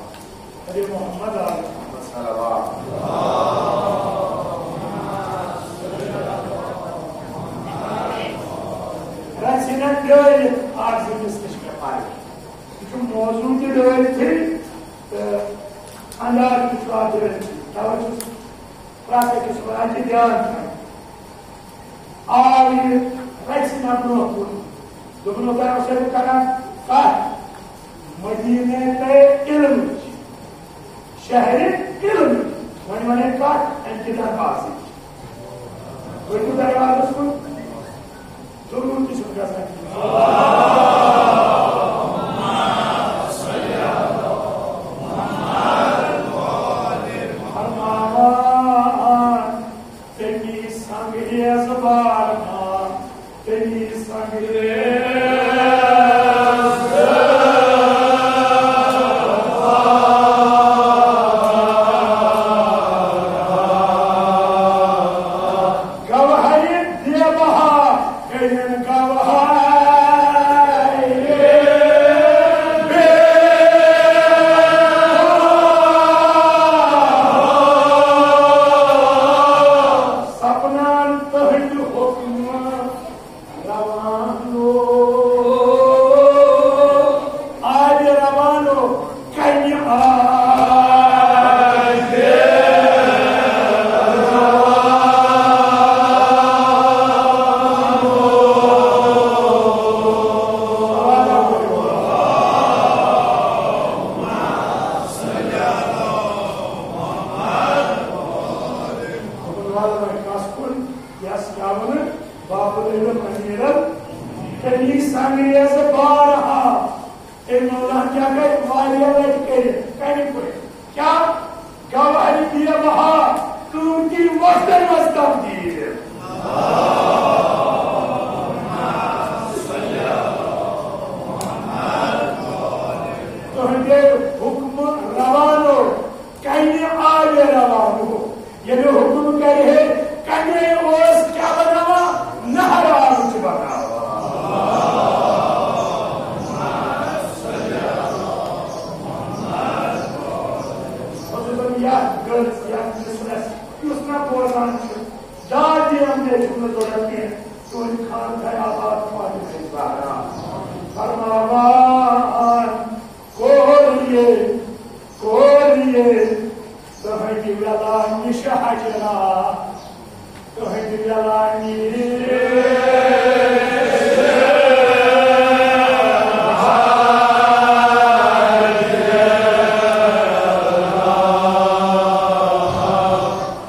ڈٲلِتھ اکھ زٕ قٕسطہٕ چھِ مےٚ پَرٕنۍ۔ یہِ چھُ موضوع تہِ ڈٲلِتھٕے تہٕ انداز تہِ چھُ اَتھ ڈٲلِتھٕے۔ تَوَے چھُس پرٛٮ۪تھ أکِس وَنان کہِ دیان تھاوُن۔ آو یہِ رَژھِ نہ برٛونٛہہ کُن۔ دوٚپُن، اوتام اوس اَسہِ کران کَتھ مدیٖنہ تہٕ علمٕچ، شہرِ علمٕچ۔ وۄنۍ وَنے کَتھ اَمہِ کہِ دربازٕچ۔ پٔکِو دروازَس کُن۔ ضروٗر تہِ چھُنہٕ گژھان کِہیٖنۍ۔ فرماوان، تٔمی سنگریز بارہا، تٔمی سنگریز۔ گوہرِ بے بہا، کٔرِن گوہرِ بے بہا۔ سپنان تُہنٛدِ حُکمہٕ روانو، آبِ روانو، کمہِ آبِ روانو؟ یَس کیٛاہ وَنہٕ؟ باب العلم امیر ال-، تٔمی سنگریز بارہا۔ أمۍ مولاہن کیٛاہ کَرِ؟ واریاہ لَٹہِ کٔرِتھ۔ کَمہِ پٲٹھۍ؟ کیٛاہ؟ گوہرِ بے بہا، قۭمتی وقتن منٛز تبدیٖل۔ تُہنٛدِ حُکمہٕ روانو، کمہِ آبِ روانو؟ ییٚلہِ حُکُم کرِ ہے، کنے اوس کیٛاہ بناوان؟ نہر آب چھُ بناوان۔ خصوصاً یتھ گٔژھ، یتھ مصرس، یُس مےٚ بوزان چھُ، دادی امجد چھُم نہٕ ضروٗرت کینٛہہ، تُہُنٛد خان تھایہِ آباد، خواجہ تھایہِ بہرا۔ فرماوان، کوریے، کوریے، تُہنٛدِ ویلا نِش حجرا، تُہنٛدِ ویلا نِش۔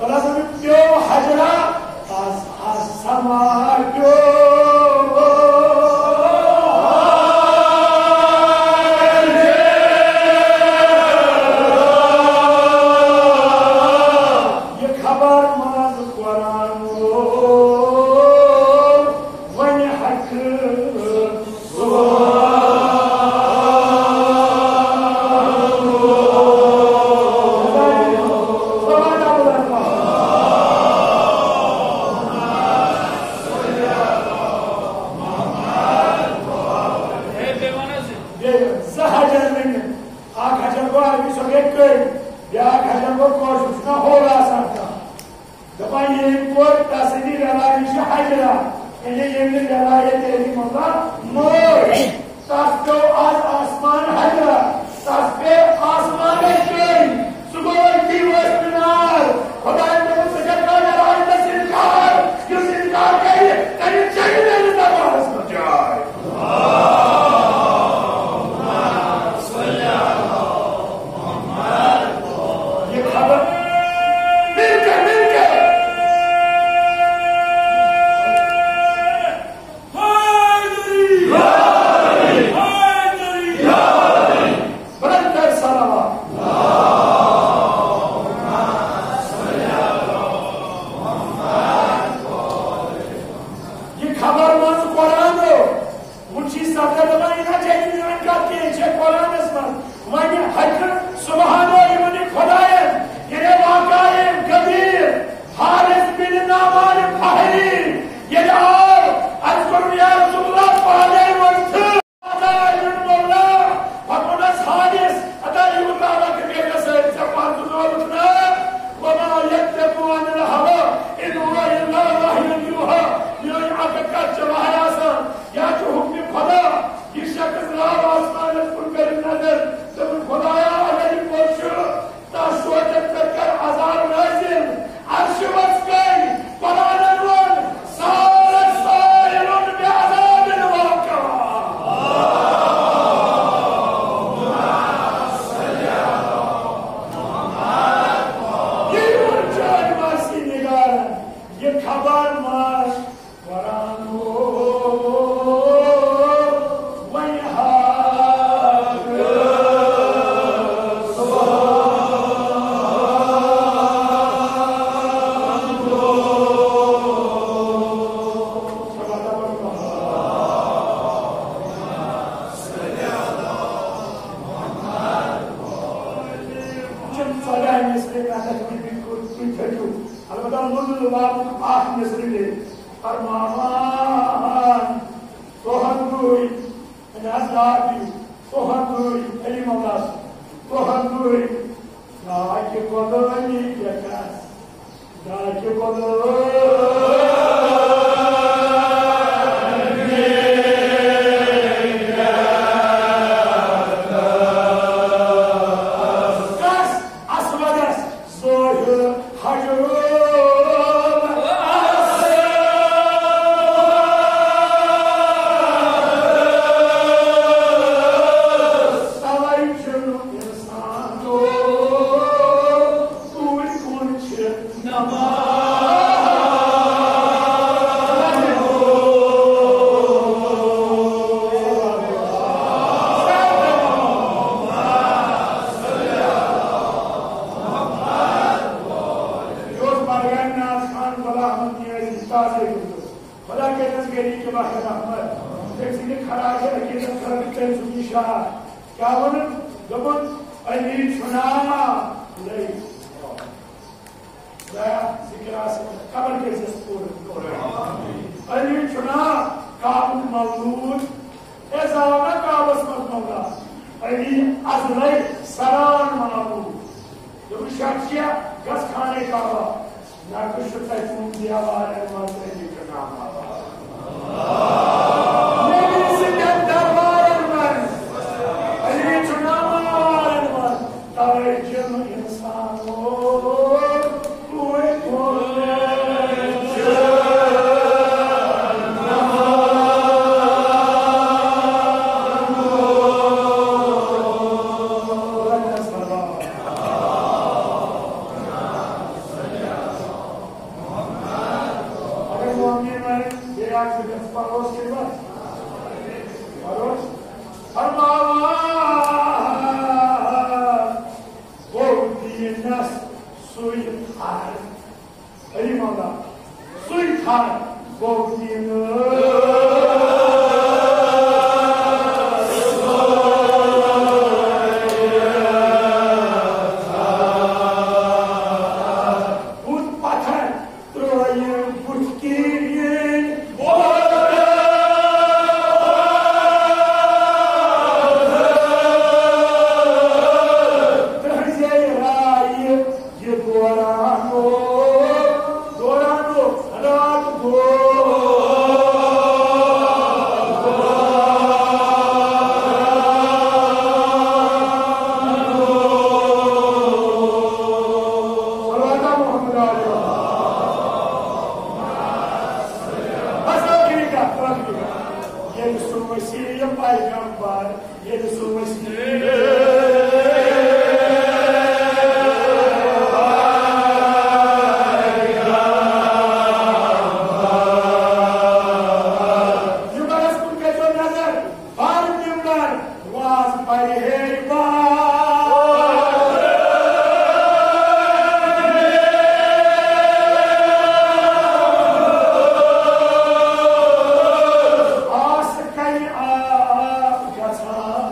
ولا سا پیو حجرا، تس آسما پیو۔ یہِ خبر منٛز قرآن وۄنۍ ہٮ۪کہٕ۔ بیٚیہِ زٕ حجر ؤنِتھ۔ اکھ حجر گوٚو عربی، سۄ گٔے کٔرۍ۔ بیٛاکھ حجر گوٚو کٲشُر، چھُنہ ہورٕ آسان کانٛہہ۔ دپان ییٚمۍ کوٚر تسٕنٛدِ ویلا نِش حجرا، یعنی ییٚمۍ نہٕ ویلا ییٚتہِ علی مولا مٲج، تس پیوٚو از آسمان حجرا، تس پیٚیہِ آسمانٕچ کٔنۍ، سُہ گوٚو أتھی وٲسۍ مِنار۔ خۄدایَن دوٚپُن، ژٕ چھَکھ کانٛہہ ویلا نِش اِنکار، یُس اِنکار کرِ، تٔمِس چھَنہٕ میٛٲنِس دربارس منٛز جاے۔ یہ خبر مل کے، مل کے۔ حیدری! حیدری! حیدری! بلند کر صلوات۔ یہ خبر منٛز قرآن گوٚو۔ وۄنۍ چھِ صدر دپان، یہِ نہ چھِ اَسہِ میٛٲنۍ کتھ کینٛہہ، یہِ چھےٚ قرآنس منٛز۔ وۄنۍ ہیٚکہِ سبحان یِمن خۄداین، ییٚلہِ واقعہ قدیر حارث بن نعمان فہری ییٚلہِ آو، عرض کوٚرُن، یا رسول اللہ، پانے ؤتھِو۔ عطا ابن مولا، فرموونس حارث، عطا، یوٗتاہ وقت گٔے مےٚ سۭتۍ، ژےٚ پانہٕ ژٕ نوٚوُکھ نا؟ وما ينطق عن الهوى إن هو إلا وحي يوحى۔ میٛٲنۍ اکھ کتھ چھےٚ وحی آسان۔ یا چھُ حُکمِ خۄدا، یہِ شخص درٛاو آسمانس کُن کٔرِتھ نظر، دوٚپُن، "خۄدایا، اگر یہِ پوٚز چھُ، تس سونچس پٮ۪ٹھ کر عذاب نٲزِل، عرشہِ وژھ کٔرۍ، قرآنن ووٚن، سارس سائلٌ بعذاب واقع۔" یہِ ووٚن چٲنۍ مرثی نگارن، یہِ خبر ما قرآن وۄنۍ حق۔ وٕچھِو، ژۄداہ مِصرِ کَتھ چھِ وٕنہِ تُہۍ تھٲیِو۔ البتہ لُلُ لُبابُک اَکھ مِصرِ دِتھ۔ فرمان تُہُنٛدُے، یعنی حضرات، تُہُنٛدُے، علی مولاس، تُہُنٛدُے، ڈاکہِ قۄدٲنی کیٛاہ کَس، ڈاکہِ قۄدٲنی۔ کَس؟ اسودس ظٲہر حجرُ۔ توے چھُنہٕ اِنسان توٗرۍ کُن چھِ نماز۔ یہِ اوس بڈگامہِ ناز خان غلام محمد نیازی تازے گوٚمُت۔ خدا کٔرِنَس غنی کہِ بحر رحمت۔ تٔمۍ سٕنٛدِ خراج عقیدت خٲطرٕ تٔمۍ سُنٛد یہِ شعر۔ کیٛاہ ووٚنُن؟ دوٚپُن، "علی چھُنا لے۔" خدایا، ذِکر آسہِ قبر کٔرۍزٮ۪س پوٗرٕ۔ علی چھُنا کعبُک مولوٗد؟ اے زاو نا کعبس منٛز مولا، علی ازلے سران معبود۔ دوٚپُن، "شخصیا، گژھ خانہ کعبہ، نقش چھُ تتہِ تِمن دیوارن منٛز علی چھُ نام آباد۔ نبی سٕنٛدٮ۪ن دربارن منٛز علی چھُ نام آبادن منٛز۔" توے چھُنہٕ اِنسان فرماوان گوٚو دیٖنس سُے تھر۔ علی مولا، سُے تھر گوٚو دیٖنس۔ بُت پتھر ترٲیِم بُتھِ کِنۍ۔ تُہنٛزے رایہِ یہِ دوران اوس، دوران اوس، رات گوٚو۔ صلوات محمد علیہ۔ بس ٲخری کتھ، ٲخری کتھ۔ ییٚلہِ سُہ وسیع پیغمبر، ییٚلہِ سُہ وسیع یِمن ٲس کُن کٔرۍزیو نظر، بار ممبر واز پرِ ہے بار۔ آس کنہِ آب گژھان۔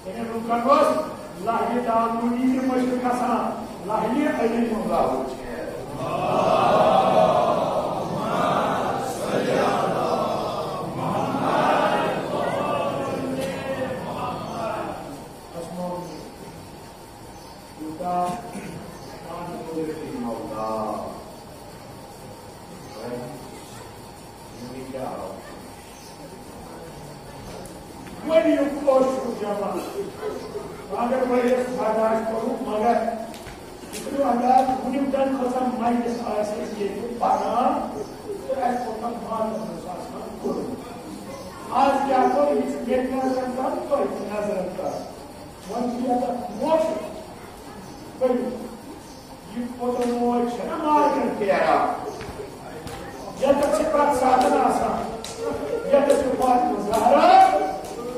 یِمَن لوٗکَن اوس لہلہِ دامنی تہِ مٔشِتھ گژھان، لہلہِ علی مُملہ وٕچھِتھ۔ یوٗتاہ پانہٕ قدرتی مولا۔ ؤریُک اوس سُہ جمع۔ اگر ؤریَس برداشت کوٚرُکھ، مگر یہِ کٔرِو انداز، وُنیُک تام کۭژاہ مجلس آسہِ اَسہِ ییٚتہِ پران، تہٕ اَسہِ کوٗتاہ مانَس منٛز آسان کوٚرمُت۔ آز کیٛاہ کوٚر، یہِ چھُ مےٚ تہِ نظرَن تَل، تۄہہِ تہِ نظرَن تَل۔ وۄنۍ چھُ یَتھ موشہٕ ؤریُک۔ یہِ پوٚتُر موج چھےٚ نا مارکن پھیران۔ ییٚتٮ۪تھ چھِ پرٛٮ۪تھ ساتہٕ آسان۔ ییٚتٮ۪تھ چھِ فاطمہ زہرا،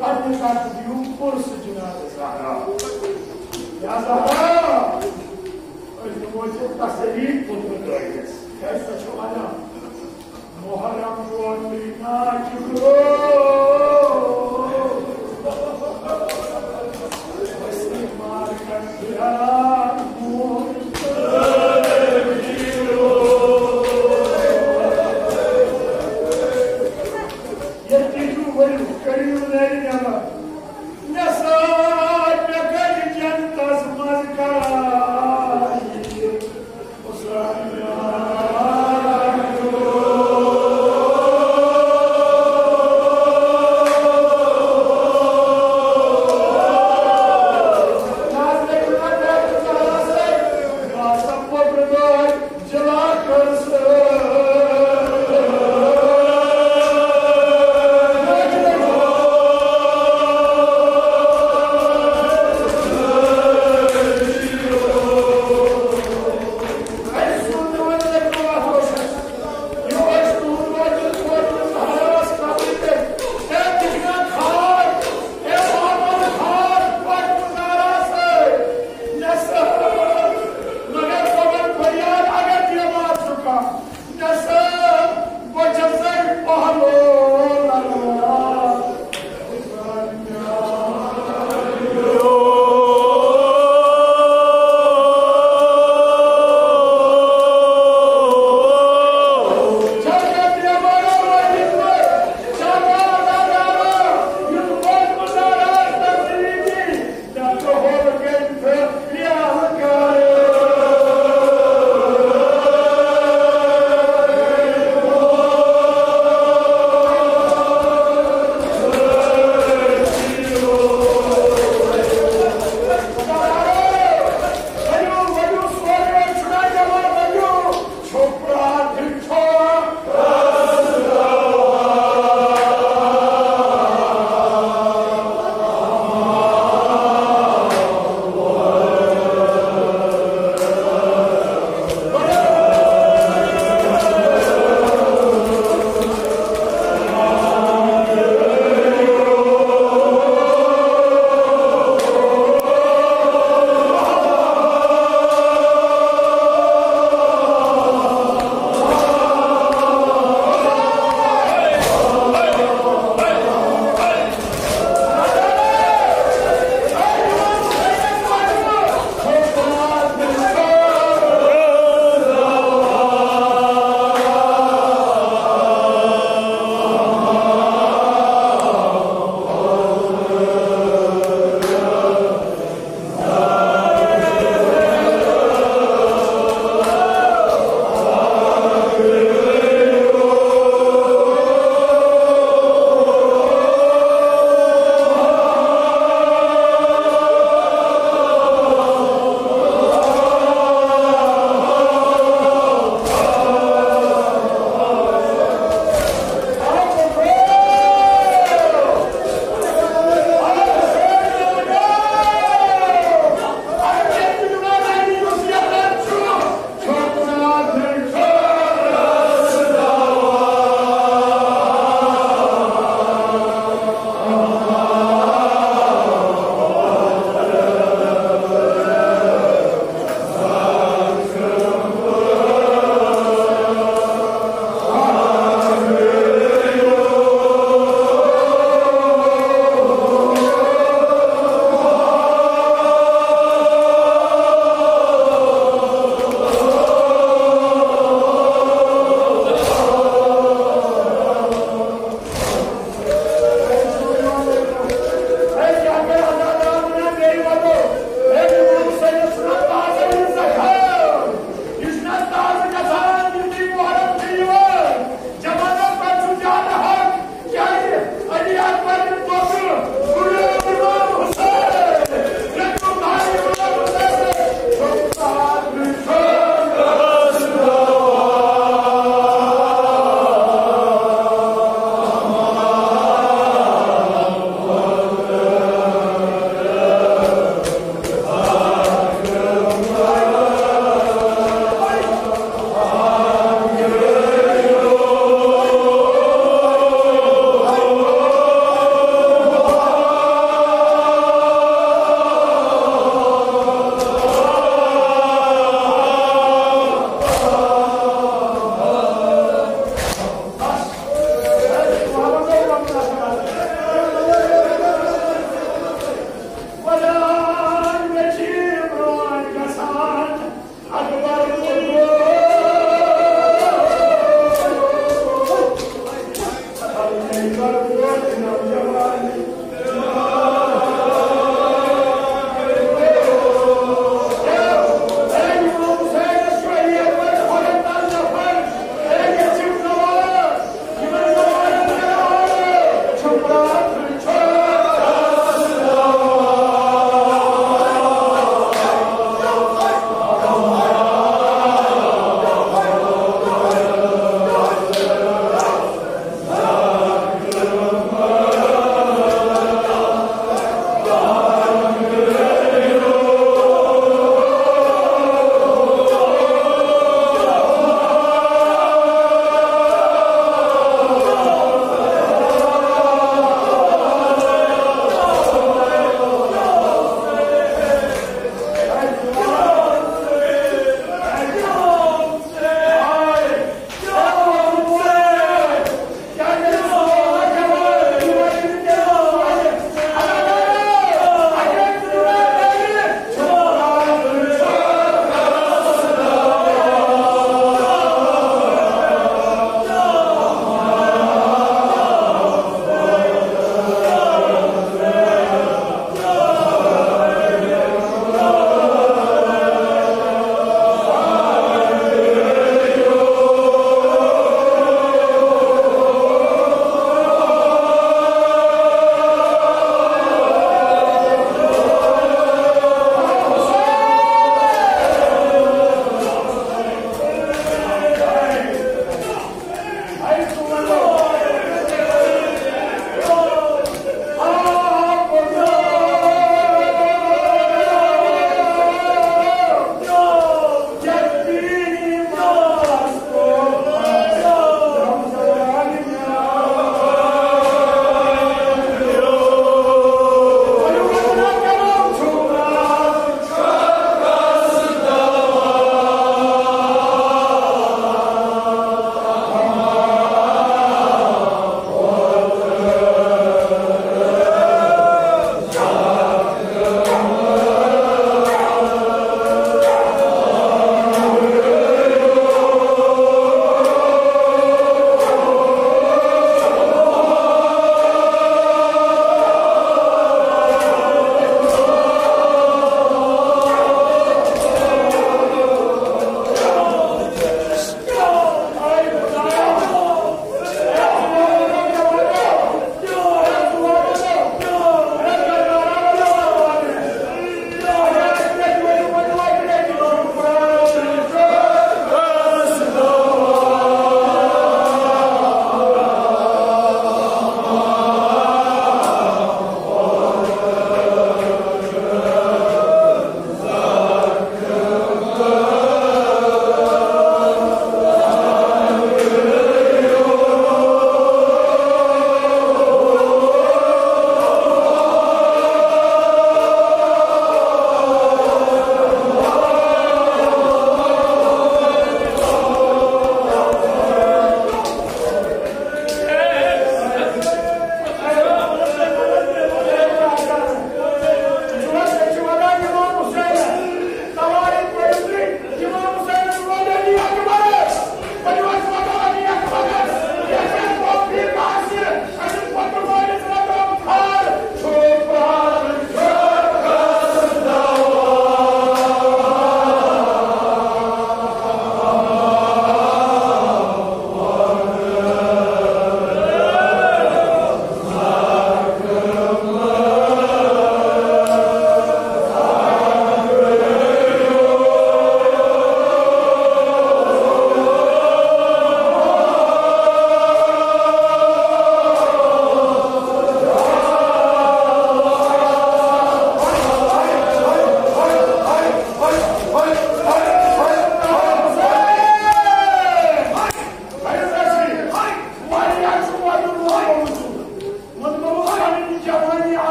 پننہِ طرفہٕ دِیِو پُرسہٕ جناب زہرا۔ یا زہرا، أسۍ دِمو ژےٚ تسلی پوٚتُر دٲدِس۔ کیٛازِ سۄ چھِ وَنان، محرم ووتُے ناچُک روز، أسۍ مارکن پھیران۔ ییٚتہِ چھُ ؤلِو، کٔرِو نرِ نٮ۪بر۔ مےٚ سۭتۍ مےٚ کَرِ جنتَس منٛز قرار۔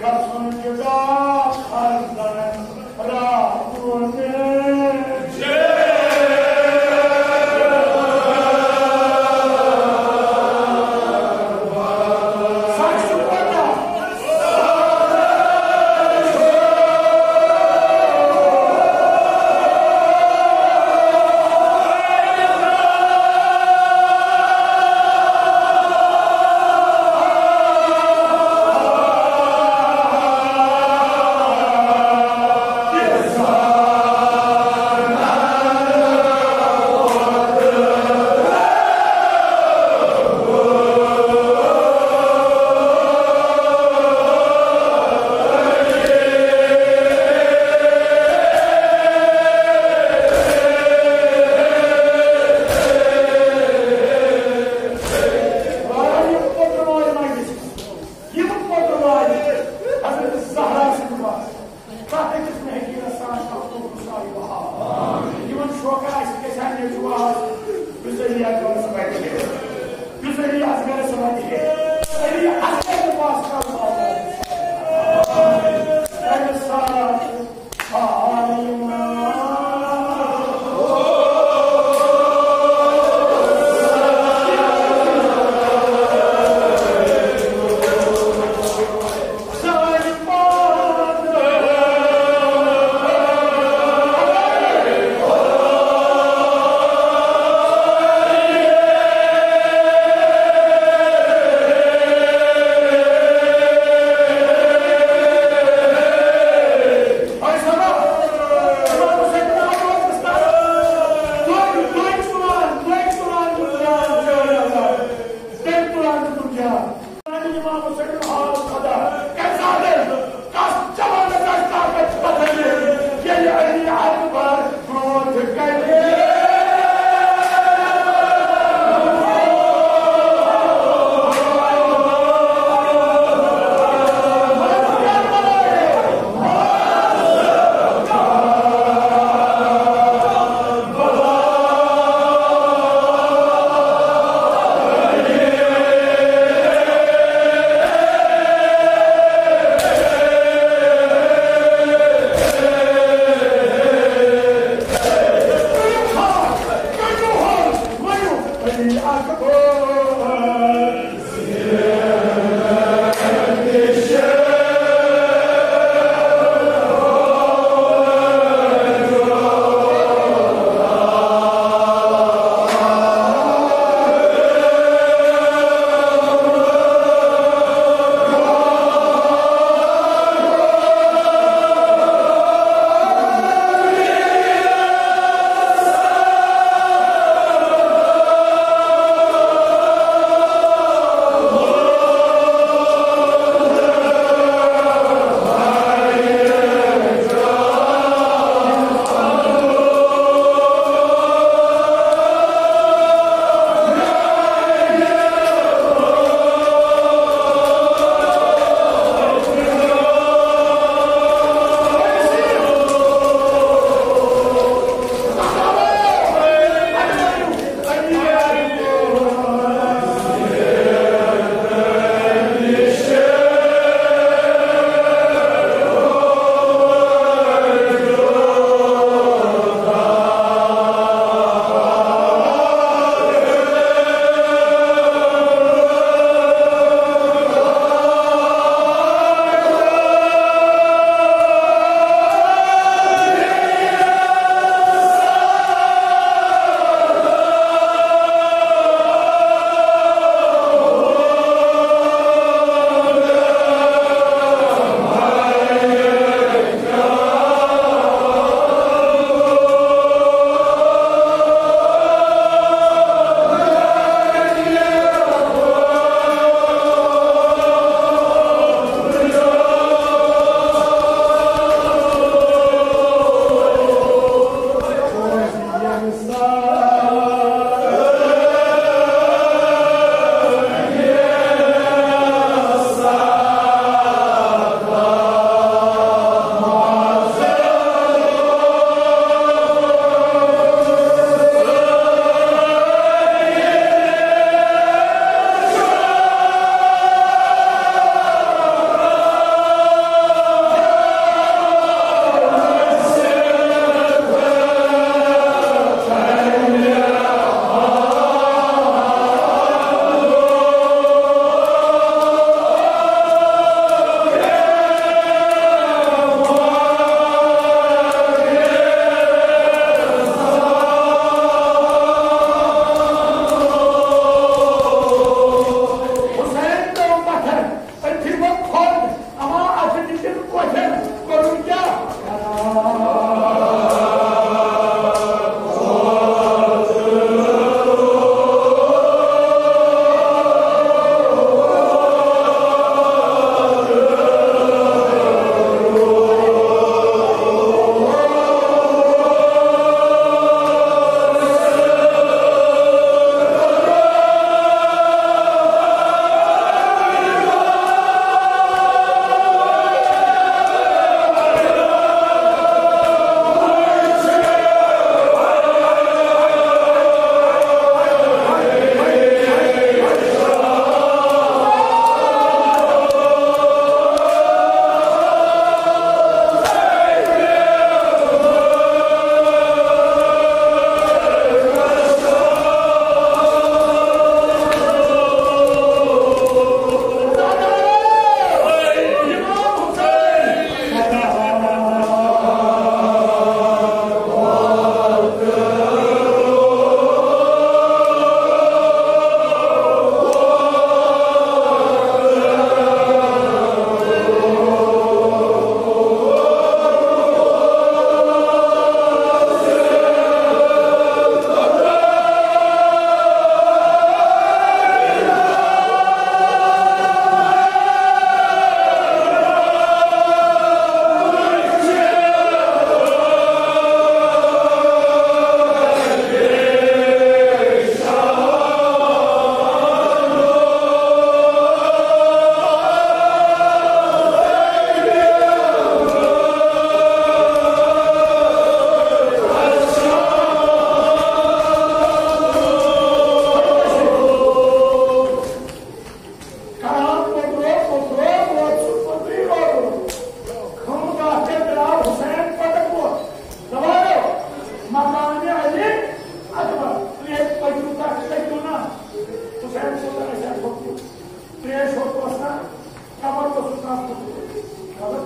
گژھُن جُدا ہر زنن راوُن۔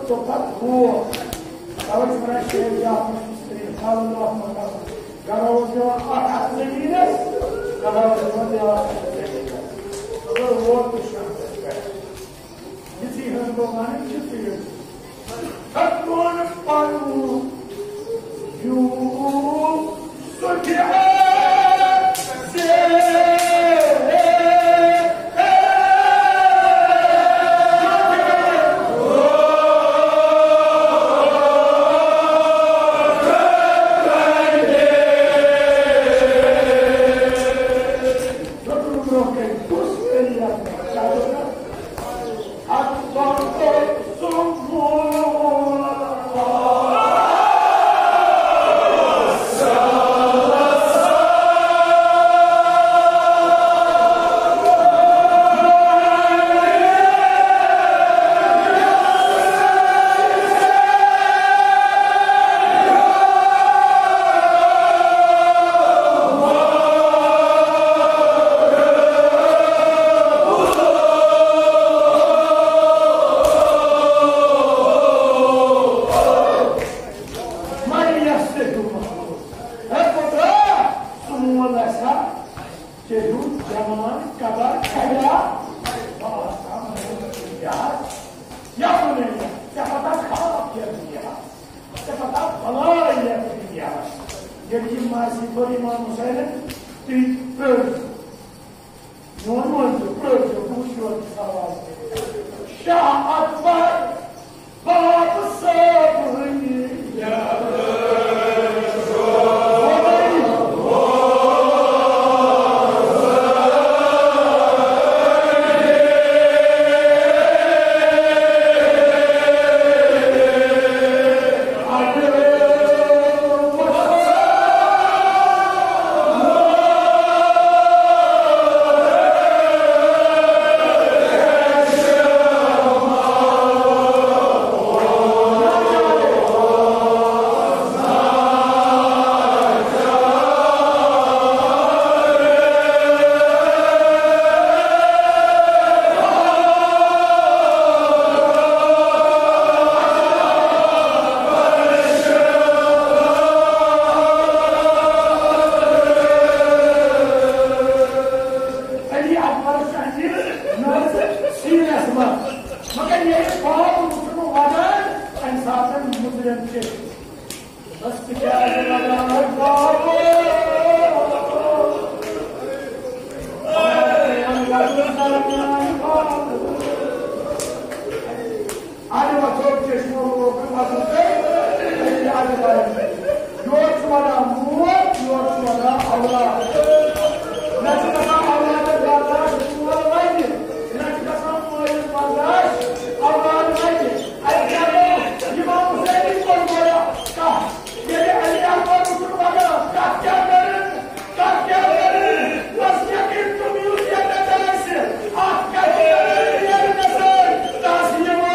تو پتہٕ ہُہ، توے چھُ وَنان شیخ جعفر مستری، قال اللہ تعالیٰ، گرا اوس دِوان اکھ اَتھ زٔمیٖنَس، گرا اوس دِوان بیٛاکھ اَتھ زٔمیٖنَس۔ مگر ووت تہٕ شمسَس پٮ۪ٹھ۔ یِژٕے ہٕن گوٚو وَنٕنۍ، یِژٕے ہٕن۔ تَتھ ووٚن پَنُن یوٗسُف ژےٚ ہیوٗ جوان قدر کَریا؟ بہٕ آسہٕ ہا مٲلِس یاد۔ یا بُنَیّا، ژےٚ پَتہ خاب کیٛاہ دُنیا؟ ژےٚ پَتہ بَلاے یَتھ دُنیا؟ ییٚلہِ یہِ مرضی بٔر اِمام حُسینَن، تُہۍ پٔرِو۔ میون مٲلِو، پٔرۍزیو، بہٕ وٕچھِ یورٕ کِس آوازَس۔ شاہ اکبر باب صٲب ہٕنٛدِ علی اکبر سٕنٛدِ نٲرۍ سیٖنَس منٛز۔ مگر ییٚلہِ خواب وُچھُن وَدان، اَمہِ ساتہٕ مُترٮ۪ن چیٚچھ۔ بس تِکیٛازِ وَدان خواب۔ اَدٕ وۄتھو چشمو لوگُن وَسُن تہٕ أتی اَدٕ وَرَن۔ یورٕ چھُ وَنان مول، یورٕ چھُ وَنان اولاد۔ مےٚ چھُ گژھان اولادَس برداش، مول وَنہِ۔ مےٚ چھُ گژھان مٲلِس برداش، اولاد وَنہِ۔ اَتہِ کیٛاہ گوٚو؟ اِمام حُسینٕے کوٚر گۄڈٕ کَتھ۔ ییٚلہِ علی اکبر وُچھُن وَنہِ، کَتھ کیٛاہ کَرن؟ کتھ کیٛاہ کٔرِو؟ بس یقین تُلِو ییٚتٮ۪تھ آسہِ۔ اتھ کتھِ پٮ۪ٹھ نیرِ نہٕ سٲنۍ تس یِوان۔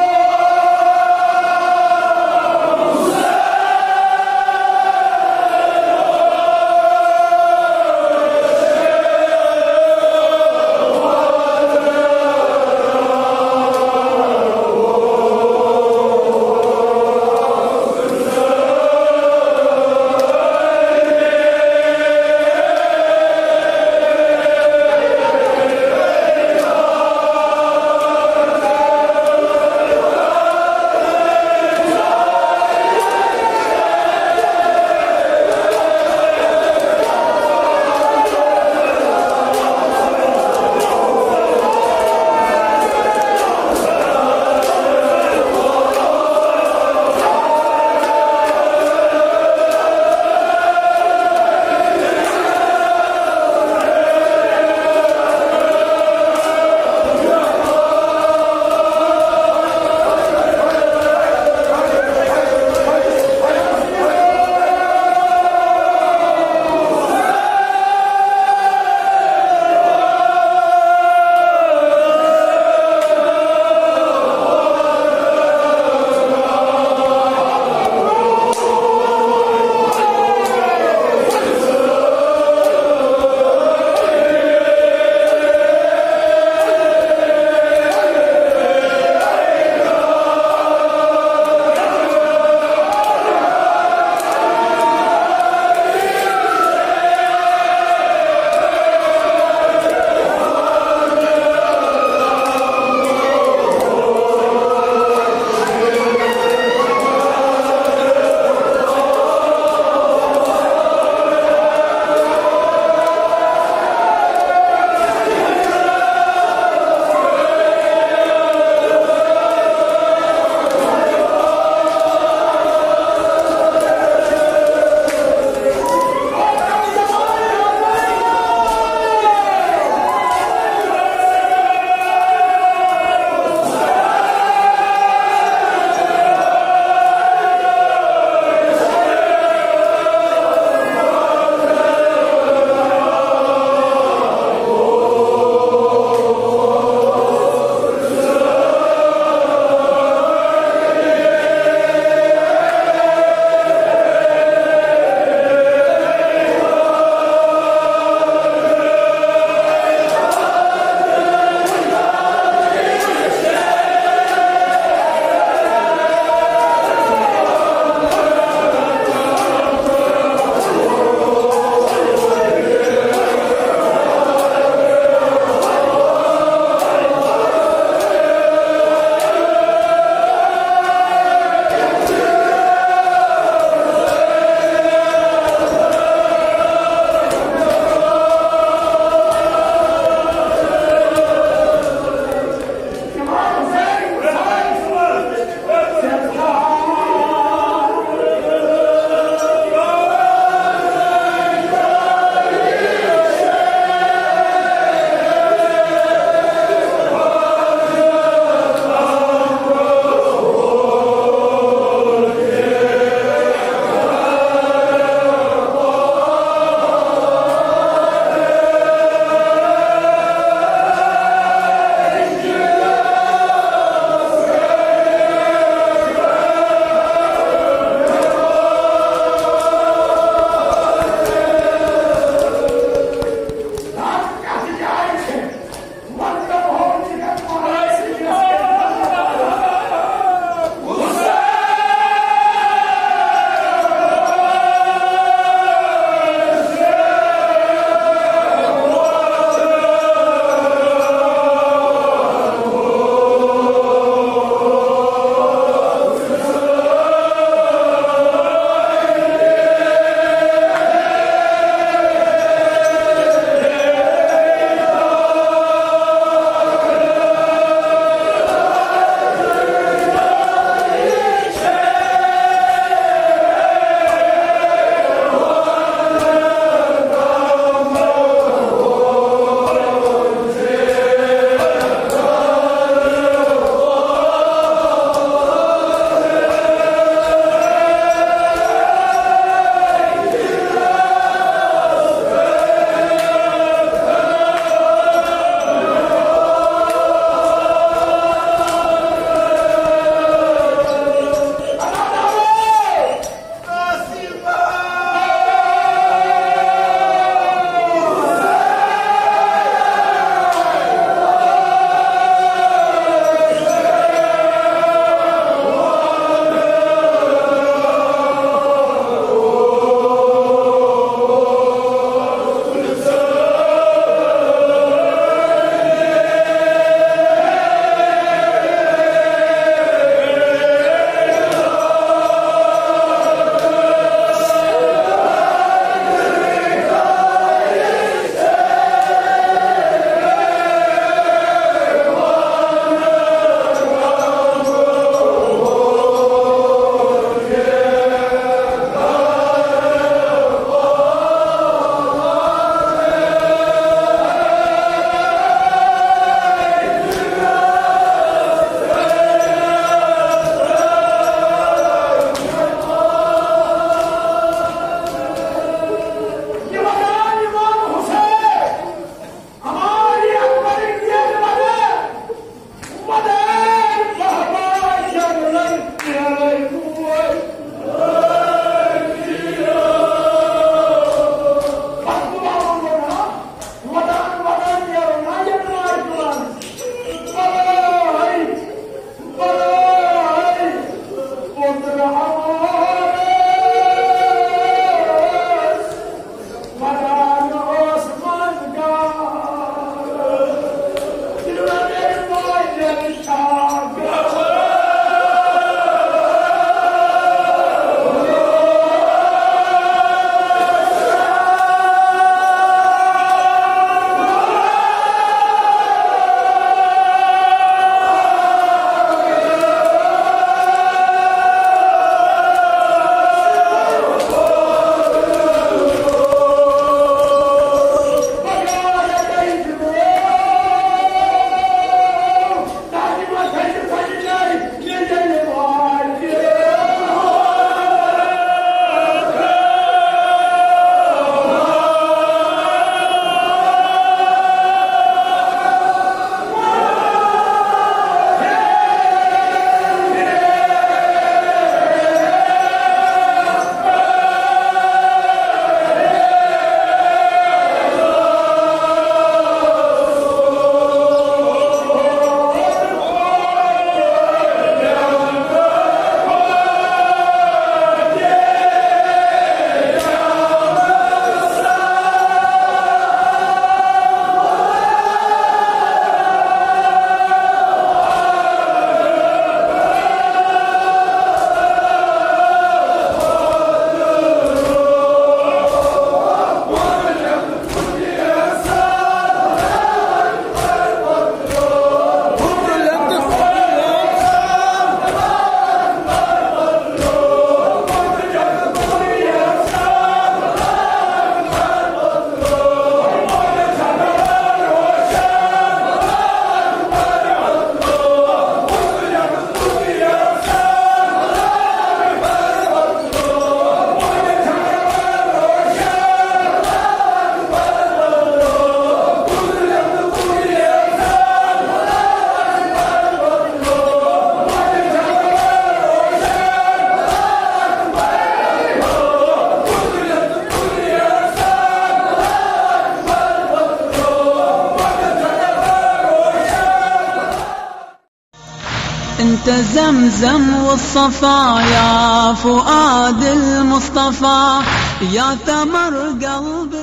انت زمزم والصفا يا فؤاد المصطفى، يا تمر قلبي.